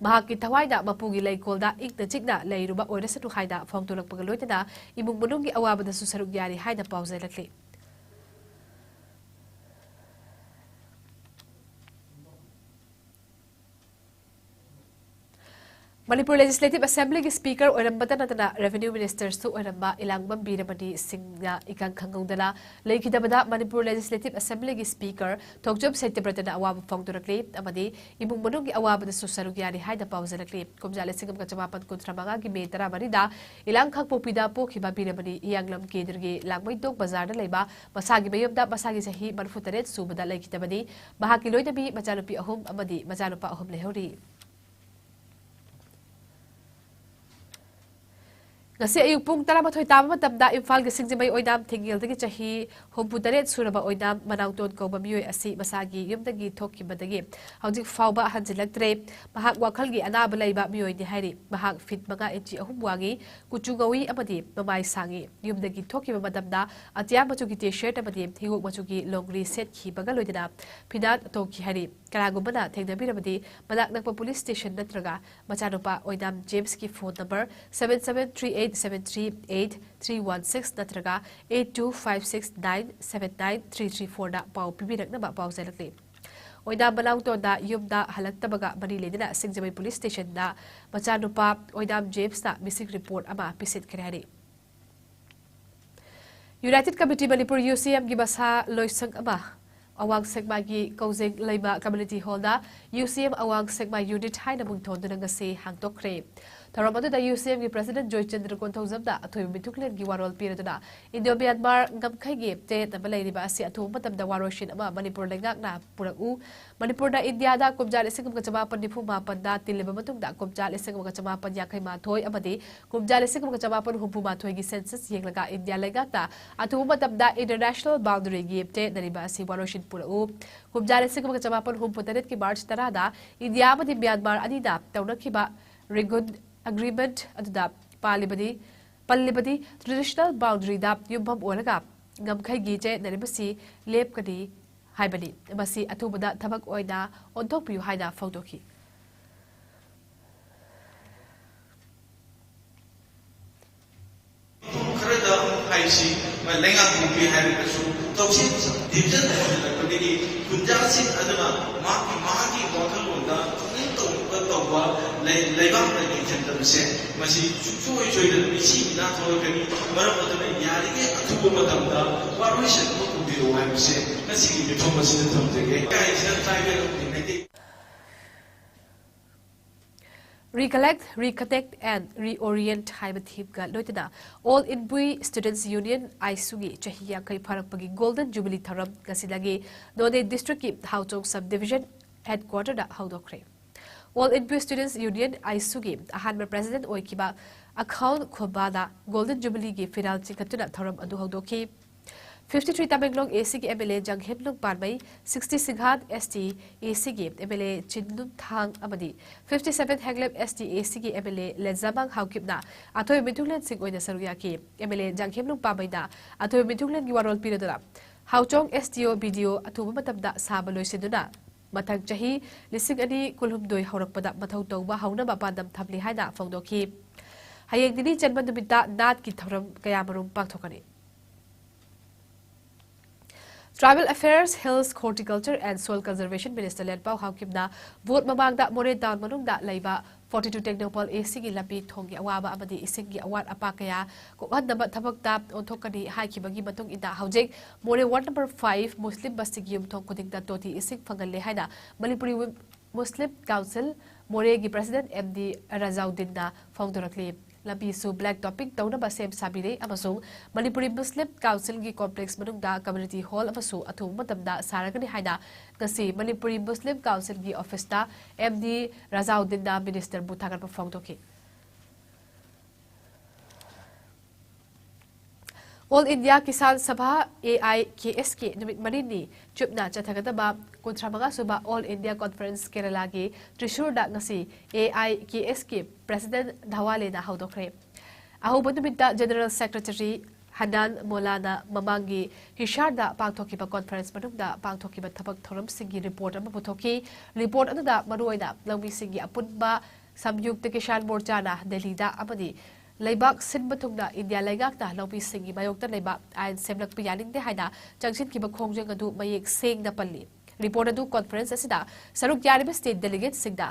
ꯃꯍꯥꯛꯀꯤ ꯊꯋꯥꯏꯅ ꯃꯄꯨꯒꯤ ꯂꯩꯀꯣꯜꯗ ꯏꯪꯅ ꯆꯤꯛꯅ ꯂꯩꯔꯨꯕ ꯑꯣꯏꯔꯁꯅꯨ ꯍꯥꯏꯅ ꯐꯣꯡꯗꯣꯔꯛꯄꯒ ꯂꯣꯏꯅꯅ ꯏꯃꯨꯡ ꯃꯅꯨꯡꯒꯤ ꯑꯋꯥꯕꯗꯁꯨ ꯁꯔꯨꯛ ꯌꯥꯔꯤ ꯍꯥꯏꯅ ꯄꯥꯎꯖꯦꯜꯂꯛꯂꯤ꯫ ꯃꯅꯤꯄꯨꯔ ꯂꯦꯖꯤꯁꯂꯦꯇꯤꯚ ꯑꯦꯁꯦꯝꯕ꯭ꯂꯤꯒꯤ ꯁ꯭ꯄꯤꯀꯔ ꯑꯣꯏꯔꯝꯕꯇ ꯅꯠꯇꯅ ꯔꯦꯚꯤꯅ꯭ꯌꯨ ꯃꯤꯅꯤꯁꯇꯔꯁꯨ ꯑꯣꯏꯔꯝꯕ ꯏꯂꯥꯡꯕꯝ ꯕꯤꯔꯃꯅꯤ ꯁꯤꯡꯅ ꯏꯀꯪ ꯈꯪꯍꯧꯗꯅ ꯂꯩꯈꯤꯗꯕꯗ ꯃꯅꯤꯄꯨꯔ ꯂꯦꯖꯤꯁꯂꯦꯇꯤꯚ ꯑꯦꯁꯦꯝꯕ꯭ꯂꯤꯒꯤ ꯁ꯭ꯄꯤꯀꯔ ꯊꯣꯡꯆꯣꯝ ꯁꯇ꯭ꯌꯕ꯭ꯔꯇꯅ ꯑꯋꯥꯕ ꯐꯣꯡꯗꯣꯔꯛꯂꯤ ꯑꯃꯗꯤ ꯏꯃꯨꯡ ꯃꯅꯨꯡꯒꯤ ꯑꯋꯥꯕꯗꯁꯨ ꯁꯔꯨꯛ ꯌꯥꯔꯤ ꯍꯥꯏꯅ ꯄꯥꯎꯖꯔꯛꯂꯤ꯫ ꯀꯨꯝꯖꯥ ꯂꯤꯁꯤꯡ ꯑꯃꯒ ꯆꯃꯥꯄꯟ ꯀꯨꯟꯊ꯭ꯔꯥ ꯃꯉꯥꯒꯤ ꯃꯦ ꯇꯔꯥꯃꯔꯤꯗ ꯏꯂꯥꯡ ꯈꯥꯡꯄꯣꯛꯄꯤꯗ ꯄꯣꯛꯈꯤꯕ ꯕꯤꯔꯃꯅꯤ ꯍꯤꯌꯥꯡꯂꯝ ꯀꯦꯟꯗ꯭ꯔꯒꯤ ꯂꯥꯡꯃꯩꯗꯣꯡ ꯕꯖꯥꯔꯗ ꯂꯩꯕ ꯃꯁꯥꯒꯤ ꯃꯌꯨꯝꯗ ꯃꯁꯥꯒꯤ ꯆꯍꯤ ꯃꯔꯤꯐꯨ ꯇꯔꯦꯠ ꯁꯨꯕꯗ ꯂꯩꯈꯤꯗꯕꯅꯤ꯫ ꯃꯍꯥꯛꯀꯤ ꯂꯣꯏꯅꯕꯤ ꯃꯆꯥꯅꯨꯄꯤ ꯑꯍꯨꯝ ꯑꯃꯗꯤ ꯃꯆꯥꯅꯨꯄꯥ ꯑꯍꯨꯝ ꯂꯩꯍꯧꯔꯤ꯫ ꯉꯁꯤ ꯑꯌꯨꯛ ꯄꯨꯡ ꯇꯔꯥꯃꯥꯊꯣꯏ ꯇꯥꯕ ꯃꯇꯝꯗ ꯏꯝꯐꯥꯜꯒꯤ ꯁꯤꯡꯖꯃꯩ ꯑꯣꯏꯅꯥꯝ ꯊꯤꯡꯉꯦꯜꯗꯒꯤ ꯆꯍꯤ ꯍꯨꯝꯐꯨ ꯇꯔꯦꯠ ꯁꯨꯔꯕ ꯑꯣꯏꯅꯥꯝ ꯃꯅꯥꯎꯇꯣꯟ ꯀꯧꯕ ꯃꯤꯑꯣꯏ ꯑꯁꯤ ꯃꯁꯥꯒꯤ ꯌꯨꯝꯗꯒꯤ ꯊꯣꯛꯈꯤꯕꯗꯒꯤ ꯍꯧꯖꯤꯛ ꯐꯥꯎꯕ ꯍꯟꯖꯤꯜꯂꯛꯇ꯭ꯔꯦ꯫ ꯃꯍꯥꯛ ꯋꯥꯈꯜꯒꯤ ꯑꯅꯥꯕ ꯂꯩꯕ ꯃꯤꯑꯣꯏꯅꯤ ꯍꯥꯏꯔꯤ꯫ ꯃꯍꯥꯛ ꯐꯤꯠ ꯃꯉꯥ ꯏꯟꯆꯤ ꯑꯍꯨꯝ ꯋꯥꯡꯉꯤ, ꯀꯨꯆꯨ ꯉꯧꯏ ꯑꯃꯗꯤ ꯃꯃꯥꯏ ꯁꯥꯡꯉꯤ꯫ ꯌꯨꯝꯗꯒꯤ ꯊꯣꯛꯈꯤꯕ ꯃꯇꯝꯗ ꯑꯇꯤꯌꯥ ꯃꯆꯨꯒꯤ ꯇꯤ ꯁꯔꯠ ꯑꯃꯗꯤ ꯍꯤꯒꯣꯛ ꯃꯆꯨꯒꯤ ꯂꯣꯡꯒ꯭ꯔꯤ ꯁꯦꯠꯈꯤꯕꯒ ꯂꯣꯏꯅꯅ ꯐꯤꯅꯥꯠ ꯇꯣꯡꯈꯤ ꯍꯥꯏꯔꯤ꯫ ꯀꯅꯥꯒꯨꯝꯕꯅ ꯊꯦꯡꯅꯕꯤꯔꯕꯗꯤ ꯃꯅꯥꯛ ꯅꯛꯄ ꯄꯨꯂꯤꯁ ꯁ꯭ꯇꯦꯁꯟ ꯅꯠꯇ꯭ꯔꯒ ꯃꯆꯥꯅꯨꯄꯥ ꯑꯣꯏꯅꯥꯝ ꯖꯦꯝꯁꯀꯤ phone number seven seven three eight seven three eight three one six ꯅꯠꯇ꯭ꯔꯒ eight two five six nine seven nine three three four ꯗ ꯄꯥꯎ ꯄꯤꯕꯤꯔꯛꯅꯕ ꯄꯥꯎꯖꯦꯜꯂꯛꯂꯤ꯫ ꯑꯣꯏꯅꯥꯝ ꯃꯅꯥꯎꯇꯣꯟꯗ ꯌꯨꯝꯗ ꯍꯜꯂꯛꯇꯕꯒ ꯃꯔꯤ ꯂꯩꯅꯅ ꯁꯤꯡꯖꯃꯩ ꯄꯨꯂꯤꯁ ꯁ꯭ꯇꯦꯁꯟꯗ ꯃꯆꯥꯅꯨꯄꯥ ꯑꯣꯏꯅꯥꯝ ꯖꯦꯝꯁꯅ ꯃꯤꯁꯤꯡ ꯔꯤꯄꯣꯔꯠ ꯑꯃ ꯄꯤꯁꯤꯟꯈ꯭ꯔꯦ ꯍꯥꯏꯔꯤ꯫ ꯌꯨꯅꯥꯏꯇꯦꯗ ꯀꯃꯤꯇꯤ ꯃꯅꯤꯄꯨꯔ, ꯌꯨ ꯁꯤ ꯑꯦꯝꯒꯤ ꯃꯁꯥ ꯂꯣꯏꯁꯪ ꯑꯃ ꯑꯋꯥꯡ ꯁꯦꯛꯃꯥꯏꯒꯤ ꯀꯧꯖꯦꯡ ꯂꯩꯃ ꯀꯝꯃ꯭ꯌꯨꯅꯤꯇꯤ ꯍꯣꯜꯗ ꯌꯨ ꯁꯤ ꯑꯦꯝ ꯑꯋꯥꯡ ꯁꯦꯛꯃꯥꯏ ꯌꯨꯅꯤꯠ ꯍꯥꯏꯅ ꯃꯤꯡꯊꯣꯟꯗꯨꯅ ꯉꯁꯤ ꯍꯥꯡꯗꯣꯛꯈ꯭ꯔꯦ꯫ ꯊꯧꯔꯝ ꯑꯗꯨꯗ ꯌꯨ ꯁꯤ ꯑꯦꯝꯒꯤ ꯄ꯭ꯔꯁꯤꯗꯦꯟꯠ ꯖꯣꯏꯆꯟꯗ꯭ꯔ ꯀꯣꯟꯊꯧꯖꯝꯅ ꯑꯊꯣꯏꯕ ꯃꯤꯊꯨꯡꯂꯦꯟꯒꯤ ꯋꯥꯔꯣꯜ ꯄꯤꯔꯗꯨꯅ ꯏꯟꯗꯣ ꯃ꯭ꯌꯥꯟꯃꯥꯔ ꯉꯝꯈꯩꯒꯤ ꯆꯌꯦꯠꯅꯕ ꯂꯩꯔꯤꯕ ꯑꯁꯤ ꯑꯊꯨꯕ ꯃꯇꯝꯗ ꯋꯥꯔꯣꯏꯁꯤꯟ ꯑꯃ ꯃꯅꯤꯄꯨꯔ ꯂꯩꯉꯥꯛꯅ ꯄꯨꯔꯛꯎ꯫ ꯃꯅꯤꯄꯨꯔꯅ ꯏꯟꯗꯤꯌꯥꯗ ꯀꯨꯝꯖꯥ ꯂꯤꯁꯤꯡ ꯑꯃꯒ ꯆꯃꯥꯄꯟ ꯅꯤꯐꯨ ꯃꯥꯄꯟꯗ ꯇꯤꯜꯂꯕ ꯃꯇꯨꯡꯗ ꯀꯨꯝꯖꯥ ꯂꯤꯁꯤꯡ ꯑꯃꯒ ꯆꯃꯥꯄꯟ ꯌꯥꯡꯈꯩ ꯃꯥꯊꯣꯏ ꯑꯃꯗꯤ ꯀꯨꯝꯖꯥ ꯂꯤꯁꯤꯡ ꯑꯃꯒ ꯆꯃꯥꯄꯟ ꯍꯨꯝꯐꯨ ꯃꯥꯊꯣꯏꯒꯤ ꯁꯦꯟꯁꯁ ꯌꯦꯡꯂꯒ ꯏꯟꯗꯤꯌꯥ ꯂꯩꯉꯥꯛꯅ ꯑꯊꯨꯕ ꯃꯇꯝꯗ ꯏꯟꯇꯔꯅꯦꯁꯅꯦꯜ ꯕꯥꯎꯟꯗꯔꯤꯒꯤ ꯆꯌꯦꯠꯅꯔꯤꯕ ꯑꯁꯤ ꯋꯥꯔꯣꯏꯁꯤꯟ ꯄꯨꯔꯛꯎ꯫ ꯀꯨꯝꯖꯥ ꯂꯤꯁꯤꯡ ꯑꯃꯒ ꯆꯃꯥꯄꯟ ꯍꯨꯝꯐꯨ ꯇꯔꯦꯠꯀꯤ ꯃꯥꯔꯆ ꯇꯔꯥꯗ ꯏꯟꯗꯤꯌꯥ ꯑꯃꯗꯤ ꯃ꯭ꯌꯥꯟꯃꯥꯔ ꯑꯅꯤꯅ ꯇꯧꯅꯈꯤꯕ ꯔꯦꯒꯨꯟ ꯑꯦꯒ꯭ꯔꯤꯃꯦꯟꯠ ꯑꯗꯨꯗ ꯄꯥꯜꯂꯤꯕꯗꯤ, ꯄꯜꯂꯤꯕꯗꯤ ꯇ꯭ꯔꯦꯗꯤꯁꯅꯦꯜ ꯕꯥꯎꯟꯗꯔꯤꯗ ꯌꯨꯝꯐꯝ ꯑꯣꯏꯔꯒ ꯉꯝꯈꯩꯒꯤ ꯆꯌꯦꯠꯅꯔꯤꯕꯁꯤ ꯂꯦꯞꯀꯅꯤ ꯍꯥꯏꯕꯅꯤ꯫ ꯃꯁꯤ ꯑꯊꯨꯕꯗ ꯊꯕꯛ ꯑꯣꯏꯅ ꯑꯣꯟꯊꯣꯛꯄꯤꯌꯨ ꯍꯥꯏꯅ ꯐꯣꯡꯗꯣꯛꯈꯤ꯫ ꯃꯐꯝ ꯈꯔꯗ ꯍꯥꯏꯁꯤ ꯂꯩꯉꯥꯛꯄꯣꯛꯄꯤ ꯍꯥꯏꯔꯒꯁꯨ ꯇꯧꯁꯤꯟ ꯗꯤꯕꯤꯖꯟ ꯍꯟꯖꯤꯜꯂꯛꯄꯗꯒꯤ ꯈꯨꯟꯖꯥꯁꯤꯡ ꯑꯗꯨꯅ ꯃꯍꯥꯛꯀꯤ ꯃꯍꯥꯛꯀꯤ ꯋꯥꯈꯜꯂꯣꯟꯗ ꯄꯨꯛꯅꯤꯡ ꯇꯧꯕ ꯇꯧꯕ ꯂꯩ-, ꯂꯩꯕꯥꯛꯅ ꯌꯦꯡꯁꯤꯟꯗꯕꯁꯦ ꯃꯁꯤ ꯁꯨꯡꯁꯣꯏ ꯁꯣꯏꯗꯅ ꯃꯤꯁꯤꯡ ꯏꯅꯥꯛ ꯊꯣꯛꯂꯛꯀꯅꯤ꯫ ꯃꯔꯝ ꯑꯗꯨꯅ ꯌꯥꯔꯤꯉꯩ ꯑꯊꯨꯕ ꯃꯇꯝꯗ ꯋꯥꯔꯣꯏꯁꯤꯟ ꯑꯃ ꯄꯨꯕꯤꯔꯛꯑꯣ ꯍꯥꯏꯕꯁꯦ ꯉꯁꯤꯒꯤ ꯃꯤꯐꯝ ꯑꯁꯤꯗ ꯊꯝꯖꯒꯦ꯫ ꯂꯩꯀꯥꯏꯁꯤꯗ tribal of the United Recollect, Reconnect and Reorient ꯍꯥꯏꯕ ꯊꯤꯝꯒ ꯂꯣꯏꯅꯅ All Inpui Students Union ꯑꯥꯏꯁꯨꯒꯤ ꯆꯍꯤ ꯌꯥꯡꯈꯩ ꯐꯥꯔꯛꯄꯒꯤ Golden Jubilee ꯊꯧꯔꯝ ꯉꯁꯤꯗꯒꯤ ꯅꯣꯅꯦ ꯗꯤꯁꯇ꯭ꯔꯤꯛꯀꯤ ꯍꯥꯎꯆꯣꯡ Sub Division Headquarter ꯗ ꯍꯧꯗꯣꯛꯈ꯭ꯔꯦ꯫ All Inpui Students Union ꯑꯥꯏꯁꯨꯒꯤ ꯑꯍꯥꯟꯕ President ꯑꯣꯏꯈꯤꯕ ꯑꯈꯥꯎꯟ ꯈꯣꯕꯥꯅ Golden Jubilee ꯒꯤ ꯐꯤꯔꯥꯜ ꯆꯤꯡꯈꯠꯇꯨꯅ ꯊꯧꯔꯝ ꯑꯗꯨ ꯍꯧꯗꯣꯛꯈꯤ꯫ Fifty three Tamenglong A C ꯒꯤ M L A Janghemlung Panmei, sixty ꯁꯤꯡꯍꯥꯠ ꯑꯦꯁ ꯇꯤ ꯑꯦ ꯁꯤ ꯒꯤ ꯑꯦꯝ ꯑꯦꯜ ꯑꯦ ꯆꯤꯟꯂꯨꯟꯊꯥꯡ ꯑꯃꯗꯤ fifty seven ꯍꯦꯛꯂꯦꯞ ꯑꯦꯁ ꯇꯤ ꯑꯦ ꯁꯤ ꯒꯤ ꯑꯦꯝ ꯑꯦꯜ ꯑꯦ ꯂꯦꯖꯥꯃꯥꯡ ꯍꯥꯎꯀꯤꯞꯅ ꯑꯊꯣꯏꯕ ꯃꯤꯊꯨꯡꯂꯦꯟꯁꯤꯡ ꯑꯣꯏꯅ ꯁꯔꯨꯛ ꯌꯥꯈꯤ꯫ ꯑꯦꯝ ꯑꯦꯜ ꯑꯦ ꯖꯪꯍꯦꯝꯂꯨꯡ ꯄꯥꯟꯃꯩꯅ ꯑꯊꯣꯏꯕ ꯃꯤꯊꯨꯡꯂꯦꯟꯒꯤ ꯋꯥꯔꯣꯜ ꯄꯤꯔꯗꯨꯅ ꯍꯥꯎꯆꯣꯡ ꯑꯦꯁ ꯇꯤ ꯑꯣ ꯕꯤ ꯗꯤ ꯑꯣ ꯑꯊꯨꯕ ꯃꯇꯝꯗ ꯁꯥꯕ ꯂꯣꯏꯁꯤꯟꯗꯨꯅ ꯃꯊꯪ ꯆꯍꯤ ꯂꯤꯁꯤꯡ ꯑꯅꯤ ꯀꯨꯟꯍꯨꯝꯗꯣꯏ ꯍꯧꯔꯛꯄꯗ ꯃꯊꯧ ꯇꯧꯕ ꯍꯧꯅꯕ ꯄꯥꯟꯗꯝ ꯊꯝꯂꯤ ꯍꯥꯏꯅ ꯐꯣꯡꯗꯣꯛꯈꯤ꯫ ꯍꯌꯦꯡ ꯅꯤꯅꯤ ꯆꯟꯕ ꯅꯨꯃꯤꯠꯇ ꯅꯥꯠꯀꯤ ꯊꯧꯔꯝ ꯀꯌꯥꯃꯔꯨꯝ ꯄꯥꯡꯊꯣꯛꯀꯅꯤ꯫ Tribal Affairs, Hills, Horticulture and Soil Conservation Minister Lenpao ꯍꯥꯎꯀꯤꯞꯅ ꯚꯣꯠ ꯃꯃꯥꯡꯗ ꯃꯣꯔꯦ ꯇꯥꯎꯟ ꯃꯅꯨꯡꯗ ꯂꯩꯕ forty two ꯇꯦꯡꯅꯧꯄꯜ ꯑꯦ ꯁꯤ ꯒꯤ ꯂꯝꯕꯤ ꯊꯣꯡꯒꯤ ꯑꯋꯥꯕ ꯑꯃꯗꯤ ꯏꯁꯤꯡꯒꯤ ꯑꯋꯥꯠ ꯑꯄꯥ ꯀꯌꯥ ꯀꯣꯛꯍꯟꯅꯕ ꯊꯕꯛꯇ ꯑꯣꯟꯊꯣꯛꯀꯅꯤ ꯍꯥꯏꯈꯤꯕꯒꯤ ꯃꯇꯨꯡ ꯏꯟꯅ ꯍꯧꯖꯤꯛ ꯃꯣꯔꯦ ward number five ꯃꯨꯁꯂꯤꯝ ꯕꯁꯇꯤꯒꯤ ꯌꯨꯝꯊꯣꯡ ꯈꯨꯗꯤꯡꯗ ꯇꯣꯇꯤ ꯏꯁꯤꯡ ꯐꯪꯍꯜꯂꯦ ꯍꯥꯏꯅ ꯃꯅꯤꯄꯨꯔꯤ ꯃꯨꯁꯂꯤꯝ ꯀꯥꯎꯟꯁꯤꯜ ꯃꯣꯔꯦꯒꯤ President ꯑꯦꯝ ꯗꯤ ꯔꯖꯥꯎꯗꯤꯟꯅ ꯐꯣꯡꯗꯣꯔꯛꯂꯤ꯫ ꯂꯝꯕꯤꯁꯨ black topping ꯇꯧꯅꯕ ꯁꯦꯝ ꯁꯥꯕꯤꯔꯦ ꯑꯃꯁꯨꯡ ꯃꯅꯤꯄꯨꯔꯤ ꯃꯨꯁꯂꯤꯝ ꯀꯥꯎꯟꯁꯤꯜꯒꯤ complex ꯃꯅꯨꯡꯗ community hall ꯑꯃꯁꯨ ꯑꯊꯨꯕ ꯃꯇꯝꯗ ꯁꯥꯔꯒꯅꯤ ꯍꯥꯏꯅ ꯉꯁꯤ ꯃꯅꯤꯄꯨꯔꯤ ꯃꯨꯁꯂꯤꯝ ꯀꯥꯎꯟꯁꯤꯜꯒꯤ office ꯇ ꯑꯦꯝ ꯗꯤ ꯔꯖꯥꯎꯗꯤꯟꯅ minister ꯕꯨ ꯊꯥꯒꯠꯄ ꯐꯣꯡꯗꯣꯛꯈꯤ꯫ All India Kisan Sabha, A I K S K, ꯅꯨꯃꯤꯠ ꯃꯔꯤꯅꯤ ꯆꯨꯞꯅ ꯆꯠꯊꯒꯗꯕ ꯀꯨꯟꯊ꯭ꯔꯥ ꯃꯉꯥ ꯁꯨꯕ All India Conference ꯀꯦꯔꯂꯥꯒꯤ ꯇ꯭ꯔꯤꯁꯨꯔꯗ ꯉꯁꯤ A I K S K President ꯙꯋꯥꯂꯦꯅ ꯍꯧꯗꯣꯛꯈ꯭ꯔꯦ꯫ ꯑꯍꯧꯕ ꯅꯨꯃꯤꯠꯇ General Secretary ꯍꯅꯥꯟ ꯃꯣꯂꯥꯅ ꯃꯃꯥꯡꯒꯤ ꯍꯤꯁꯥꯔꯗ ꯄꯥꯡꯊꯣꯛꯈꯤꯕ conference ꯃꯅꯨꯡꯗ ꯄꯥꯡꯊꯣꯛꯈꯤꯕ ꯊꯕꯛ ꯊꯧꯔꯝꯁꯤꯡꯒꯤ report ꯑꯃ ꯄꯨꯊꯣꯛꯈꯤ꯫ Report ꯑꯗꯨꯗ ꯃꯔꯨꯑꯣꯏꯅ ꯂꯧꯃꯤꯁꯤꯡꯒꯤ ꯑꯄꯨꯟꯕ ꯁꯝꯌꯨꯛꯇ ꯀꯤꯁꯥꯟ ꯃꯣꯔꯆꯥꯅ ꯗꯦꯜꯂꯤꯗ ꯑꯃꯗꯤ ꯂꯩꯕꯥꯛ ꯁꯤꯟꯕ ꯊꯨꯡꯅ ꯏꯟꯗꯤꯌꯥ ꯂꯩꯉꯥꯛꯅ ꯂꯧꯃꯤꯁꯤꯡꯒꯤ ꯃꯥꯌꯣꯛꯇ ꯂꯩꯕ ꯑꯥꯏꯟ ꯁꯦꯝꯂꯛꯄ ꯌꯥꯅꯤꯡꯗꯦ ꯍꯥꯏꯅ ꯆꯪꯁꯤꯟꯈꯤꯕ ꯈꯣꯡꯖꯪ ꯑꯗꯨ ꯃꯌꯦꯛ ꯁꯦꯡꯅ ꯄꯜꯂꯤ꯫ Report ꯑꯗꯨ conference ꯑꯁꯤꯗ ꯁꯔꯨꯛ ꯌꯥꯔꯤꯕ state delegateꯁꯤꯡꯗ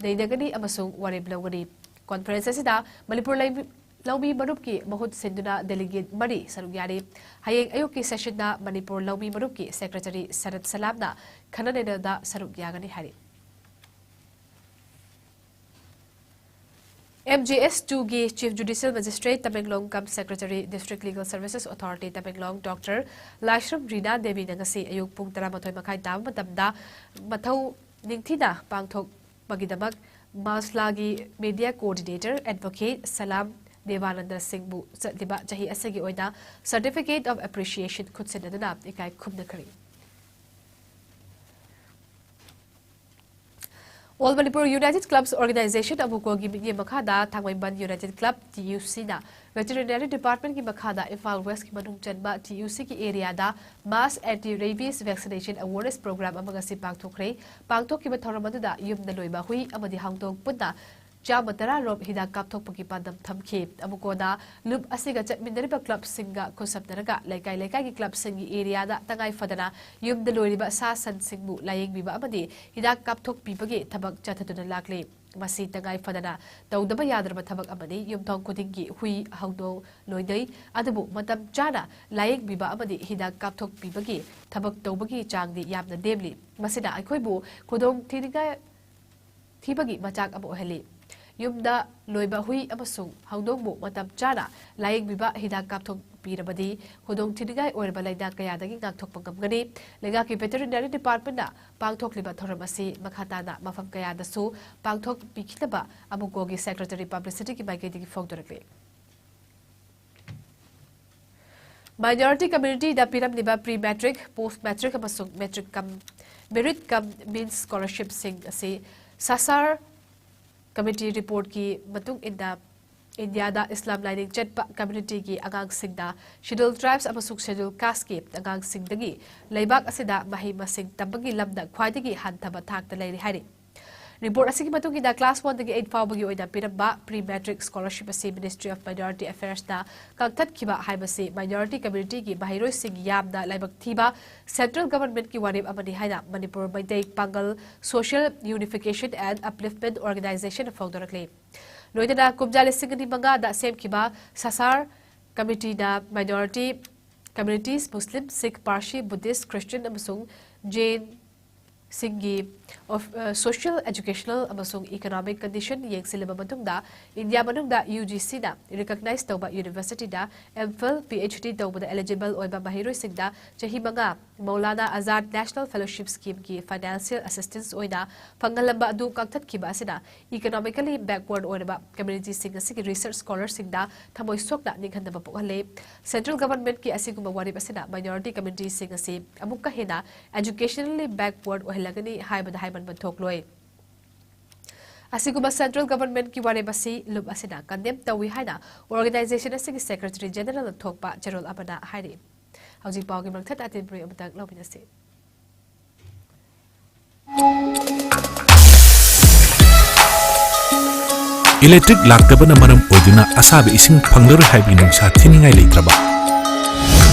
ꯅꯩꯅꯒꯅꯤ ꯑꯃꯁꯨꯡ ꯋꯥꯔꯦꯞ ꯂꯧꯒꯅꯤ꯫ Conference ꯑꯁꯤꯗ ꯃꯅꯤꯄꯨꯔ ꯂꯩꯃꯤ-, ꯂꯧꯃꯤ ꯃꯔꯨꯞꯀꯤ ꯃꯍꯨꯠ ꯁꯤꯟꯗꯨꯅ delegate ꯃꯔꯤ ꯁꯔꯨꯛ ꯌꯥꯔꯤ꯫ ꯍꯌꯦꯡ ꯑꯌꯨꯛꯀꯤ sessionꯗ ꯃꯅꯤꯄꯨꯔ ꯂꯧꯃꯤ ꯃꯔꯨꯞꯀꯤ secretary ꯁꯔꯠ ꯁꯂꯥꯝꯅ ꯈꯟꯅ ꯅꯩꯅꯕꯗ ꯁꯔꯨꯛ ꯌꯥꯒꯅꯤ ꯍꯥꯏꯔꯤ꯫ M J S twoꯒꯤ Chief Judicial Magistrate Tamenglong cum Secretary District Legal Services Authority Tamenglong Doctor ꯂꯥꯏꯁ꯭ꯔꯝ ꯔꯤꯅꯥ ꯗꯦꯕꯤꯅ ꯉꯁꯤ ꯑꯌꯨꯛ ꯄꯨꯡ ꯇꯔꯥꯃꯥꯊꯣꯏ ꯃꯈꯥꯏ ꯇꯥꯕ ꯃꯇꯝꯗ ꯃꯊꯧ ꯅꯤꯡꯊꯤꯅ ꯄꯥꯡꯊꯣꯛꯄꯒꯤꯗꯃꯛ ꯃꯥꯁꯂꯥꯒꯤ media coordinator advocate ꯁꯂꯥꯝ ꯗꯦꯕꯥꯅꯟꯗ ꯁꯤꯡꯕꯨ ꯆꯠꯂꯤꯕ ꯆꯍꯤ ꯑꯁꯤꯒꯤ ꯑꯣꯏꯅ Certificate of Appreciation ꯈꯨꯠꯁꯤꯟꯅꯗꯨꯅ ꯏꯀꯥꯏ ꯈꯨꯝꯅꯈ꯭ꯔꯦ꯫ All Manipur United Clubs Organization, ꯑꯃꯨꯀꯣꯒꯤ ꯃꯤꯠꯌꯦꯡ ꯃꯈꯥꯗ ꯊꯥꯡꯃꯩꯕꯟ United Club, T U Cꯅ Veterinary Departmentꯀꯤ ꯃꯈꯥꯗ ꯏꯝꯐꯥꯜ Westꯀꯤ ꯃꯅꯨꯡ ꯆꯟꯕ T U Cꯒꯤ areaꯗ mass anti rabies vaccination awareness program ꯑꯃ ꯉꯁꯤ ꯄꯥꯡꯊꯣꯛꯈ꯭ꯔꯦ꯫ ꯄꯥꯡꯊꯣꯛꯈꯤꯕ ꯊꯧꯔꯝ ꯑꯗꯨꯗ ꯌꯨꯝꯗ ꯂꯣꯏꯕ ꯍꯨꯏ ꯑꯃꯗꯤ ꯍꯧꯗꯣꯡ ꯄꯨꯟꯅ ꯆꯥꯝꯃ ꯇꯔꯥ ꯔꯣꯝ ꯍꯤꯗꯥꯛ ꯀꯥꯞꯊꯣꯛꯄꯒꯤ ꯄꯥꯟꯗꯝ ꯊꯝꯈꯤ꯫ ꯑꯃꯨꯀꯣꯗ ꯂꯨꯞ ꯑꯁꯤꯒ ꯆꯠꯃꯤꯟꯅꯔꯤꯕ clubꯁꯤꯡꯒ ꯈꯨꯠꯁꯝꯅꯔꯒ ꯂꯩꯀꯥꯏ ꯂꯩꯀꯥꯏꯒꯤ clubꯁꯤꯡꯒꯤ areaꯗ ꯇꯉꯥꯏ ꯐꯗꯅ ꯌꯨꯝꯗ ꯂꯣꯏꯔꯤꯕ ꯁꯥ ꯁꯟꯁꯤꯡꯕꯨ ꯂꯥꯌꯦꯡꯕꯤꯕ ꯑꯃꯗꯤ ꯍꯤꯗꯥꯛ ꯀꯥꯞꯊꯣꯛꯄꯤꯕꯒꯤ ꯊꯕꯛ ꯆꯠꯊꯗꯨꯅ ꯂꯥꯛꯂꯤ꯫ ꯃꯁꯤ ꯇꯉꯥꯏ ꯐꯗꯅ ꯇꯧꯗꯕ ꯌꯥꯗ꯭ꯔꯕ ꯊꯕꯛ ꯑꯃꯅꯤ꯫ ꯌꯨꯝꯊꯣꯡ ꯈꯨꯗꯤꯡꯒꯤ ꯍꯨꯏ, ꯍꯧꯗꯣꯡ ꯂꯣꯏꯅꯩ, ꯑꯗꯨꯕꯨ ꯃꯇꯝ ꯆꯥꯅ ꯂꯥꯌꯦꯡꯕꯤꯕ ꯑꯃꯗꯤ ꯍꯤꯗꯥꯛ ꯀꯥꯞꯊꯣꯛꯄꯤꯕꯒꯤ ꯊꯕꯛ ꯇꯧꯕꯒꯤ ꯆꯥꯡꯗꯤ ꯌꯥꯝꯅ ꯅꯦꯝꯂꯤ꯫ ꯃꯁꯤꯅ ꯑꯩꯈꯣꯏꯕꯨ ꯈꯨꯗꯣꯡ ꯊꯤꯅꯤꯡꯉꯥꯏ ꯊꯤꯕꯒꯤ ꯃꯆꯥꯛ ꯑꯃ ꯑꯣꯏꯍꯜꯂꯤ꯫ ꯌꯨꯝꯗ ꯂꯣꯏꯕ ꯍꯨꯏ ꯑꯃꯁꯨꯡ ꯍꯧꯗꯣꯡꯕꯨ ꯃꯇꯝ ꯆꯥꯅ ꯂꯥꯌꯦꯡꯕꯤꯕ, ꯍꯤꯗꯥꯛ ꯀꯥꯞꯊꯣꯛꯄꯤꯔꯕꯗꯤ ꯈꯨꯗꯣꯡꯊꯤꯅꯤꯡꯉꯥꯏ ꯑꯣꯏꯔꯕ ꯂꯥꯏꯅꯥ ꯀꯌꯥꯗꯒꯤ ꯉꯥꯛꯊꯣꯛꯄ ꯉꯝꯒꯅꯤ꯫ ꯂꯩꯉꯥꯛꯀꯤ Veterinary Departmentꯅ ꯄꯥꯡꯊꯣꯛꯂꯤꯕ ꯊꯧꯔꯝ ꯑꯁꯤ ꯃꯈꯥ ꯇꯥꯅ ꯃꯐꯝ ꯀꯌꯥꯗꯁꯨ ꯄꯥꯡꯊꯣꯛꯄꯤꯈꯤꯅꯕ ꯑꯃꯨꯀꯣꯒꯤ Secretary Publicityꯒꯤ ꯃꯥꯏꯀꯩꯗꯒꯤ ꯐꯣꯡꯗꯣꯔꯛꯂꯤ꯫ Minority communityꯗ ꯄꯤꯔꯝꯂꯤꯕ pre matric, post matric ꯑꯃꯁꯨꯡ matric cum merit cum means scholarshipꯁꯤꯡ ꯑꯁꯤ ꯁꯥꯁꯥꯔ committee reportꯀꯤ ꯃꯇꯨꯡ ꯏꯟꯅ ꯏꯟꯗꯤꯌꯥꯗ ꯏꯁꯂꯥꯝ ꯂꯥꯏꯅꯤꯡ ꯆꯠꯄ ꯀꯝꯃ꯭ꯌꯨꯅꯤꯇꯤꯒꯤ ꯑꯉꯥꯡꯁꯤꯡꯗ Scheduled Tribes ꯑꯃꯁꯨꯡ Scheduled Casteꯀꯤ ꯑꯉꯥꯡꯁꯤꯡꯗꯒꯤ ꯂꯩꯕꯥꯛ ꯑꯁꯤꯗ ꯃꯍꯩ ꯃꯁꯤꯡ ꯇꯝꯕꯒꯤ ꯂꯝꯗ ꯈ꯭ꯋꯥꯏꯗꯒꯤ ꯍꯟꯊꯕ ꯊꯥꯛꯇ ꯂꯩꯔꯤ ꯍꯥꯏꯔꯤ꯫ ꯔꯤꯄꯣꯔꯠ ꯑꯁꯤꯒꯤ ꯃꯇꯨꯡ ꯏꯟꯅ class oneꯗꯒꯤ eight ꯐꯥꯎꯕꯒꯤ ꯑꯣꯏꯅ ꯄꯤꯔꯝꯕ pre matric scholarship ꯑꯁꯤ Ministry of Minority Affairsꯅ ꯀꯛꯊꯠꯈꯤꯕ ꯍꯥꯏꯕꯁꯤ minority communityꯒꯤ ꯃꯍꯩꯔꯣꯏꯁꯤꯡ ꯌꯥꯝꯅ ꯂꯥꯏꯕꯛ ꯊꯤꯕ central governmentꯀꯤ ꯋꯥꯔꯦꯞ ꯑꯃꯅꯤ ꯍꯥꯏꯅ ꯃꯅꯤꯄꯨꯔ ꯃꯩꯇꯩ ꯄꯥꯡꯒꯜ Social Unification and Upliftment Organizationꯅ ꯐꯣꯡꯗꯣꯔꯛꯂꯤ꯫ ꯂꯣꯏꯅꯅ ꯀꯨꯝꯖꯥ ꯂꯤꯁꯤꯡ ꯑꯅꯤ ꯃꯉꯥꯗ ꯁꯦꯝꯈꯤꯕ ꯁꯥꯁꯥꯔ ꯀꯃꯤꯇꯤꯅ minority communities, Muslim, Sikh, Parsi, Buddhist, Christian ꯑꯃꯁꯨꯡ Jain ꯁꯤꯡꯒꯤ of, ꯑ, social, educational ꯑꯃꯁꯨꯡ economic condition ꯌꯦꯡꯁꯤꯜꯂꯕ ꯃꯇꯨꯡꯗ, ꯏꯟꯗꯤꯌꯥ ꯃꯅꯨꯡꯗ UGCꯅ recognize ꯇꯧꯕ universityꯗ M.Phil, PhD ꯇꯧꯕꯗ eligible ꯑꯣꯏꯕ ꯃꯍꯩꯔꯣꯏꯁꯤꯡꯗ ꯆꯍꯤ ꯃꯉꯥ Maulana Azad National Fellowship Schemeꯒꯤ financial assistance ꯑꯣꯏꯅ ꯐꯪꯍꯜꯂꯝꯕ ꯑꯗꯨ ꯀꯛꯊꯠꯈꯤꯕ ꯑꯁꯤꯅ economically backward ꯑꯣꯏꯔꯕ communityꯁꯤꯡ ꯑꯁꯤꯒꯤ research scholarꯁꯤꯡꯗ ꯊꯃꯣꯏ ꯁꯣꯛꯅ ꯅꯤꯡꯍꯟꯅꯕ ꯄꯣꯛꯍꯜꯂꯦ꯫ Central governmentꯀꯤ ꯑꯁꯤꯒꯨꯝꯕ ꯋꯥꯔꯦꯞ ꯑꯁꯤꯅ minority communityꯁꯤꯡ ꯑꯁꯤ ꯑꯃꯨꯛꯀ ꯍꯦꯟꯅ educationally backward ꯑꯣꯏꯍꯜꯂꯒꯅꯤ ꯍꯥꯏꯕꯗ ꯍꯥꯏꯃꯟꯕ ꯊꯣꯛꯂꯣꯏ꯫ ꯑꯁꯤꯒꯨꯝꯕ central governmentꯀꯤ ꯋꯥꯔꯦꯞ ꯑꯁꯤ ꯂꯨꯞ ꯑꯁꯤꯅ condemn ꯇꯧꯏ ꯍꯥꯏꯅ organization ꯑꯁꯤꯒꯤ Secretary Generalꯅ ꯊꯣꯛꯄ ꯆꯦꯔꯣꯜ ꯑꯃꯅ ꯍꯥꯏꯔꯤ꯫ ꯍꯧꯖꯤꯛ ꯄꯥꯎꯒꯤ ꯃꯔꯛꯊꯠ ꯑꯇꯦꯟꯕ ꯕ꯭ꯔꯦꯛ ꯑꯃꯇꯪ ꯂꯧꯃꯤꯟꯅꯁꯤ꯫ ꯏꯂꯦꯛꯇ꯭ꯔꯤꯛ ꯂꯥꯛꯇꯕꯅ ꯃꯔꯝ ꯑꯣꯏꯗꯨꯅ ꯑꯁꯥꯕ ꯏꯁꯤꯡ ꯐꯪꯂꯔꯣꯏ ꯍꯥꯏꯕꯒꯤ ꯅꯨꯡꯁꯥ ꯊꯤꯅꯤꯡꯉꯥꯏ ꯂꯩꯇ꯭ꯔꯕ?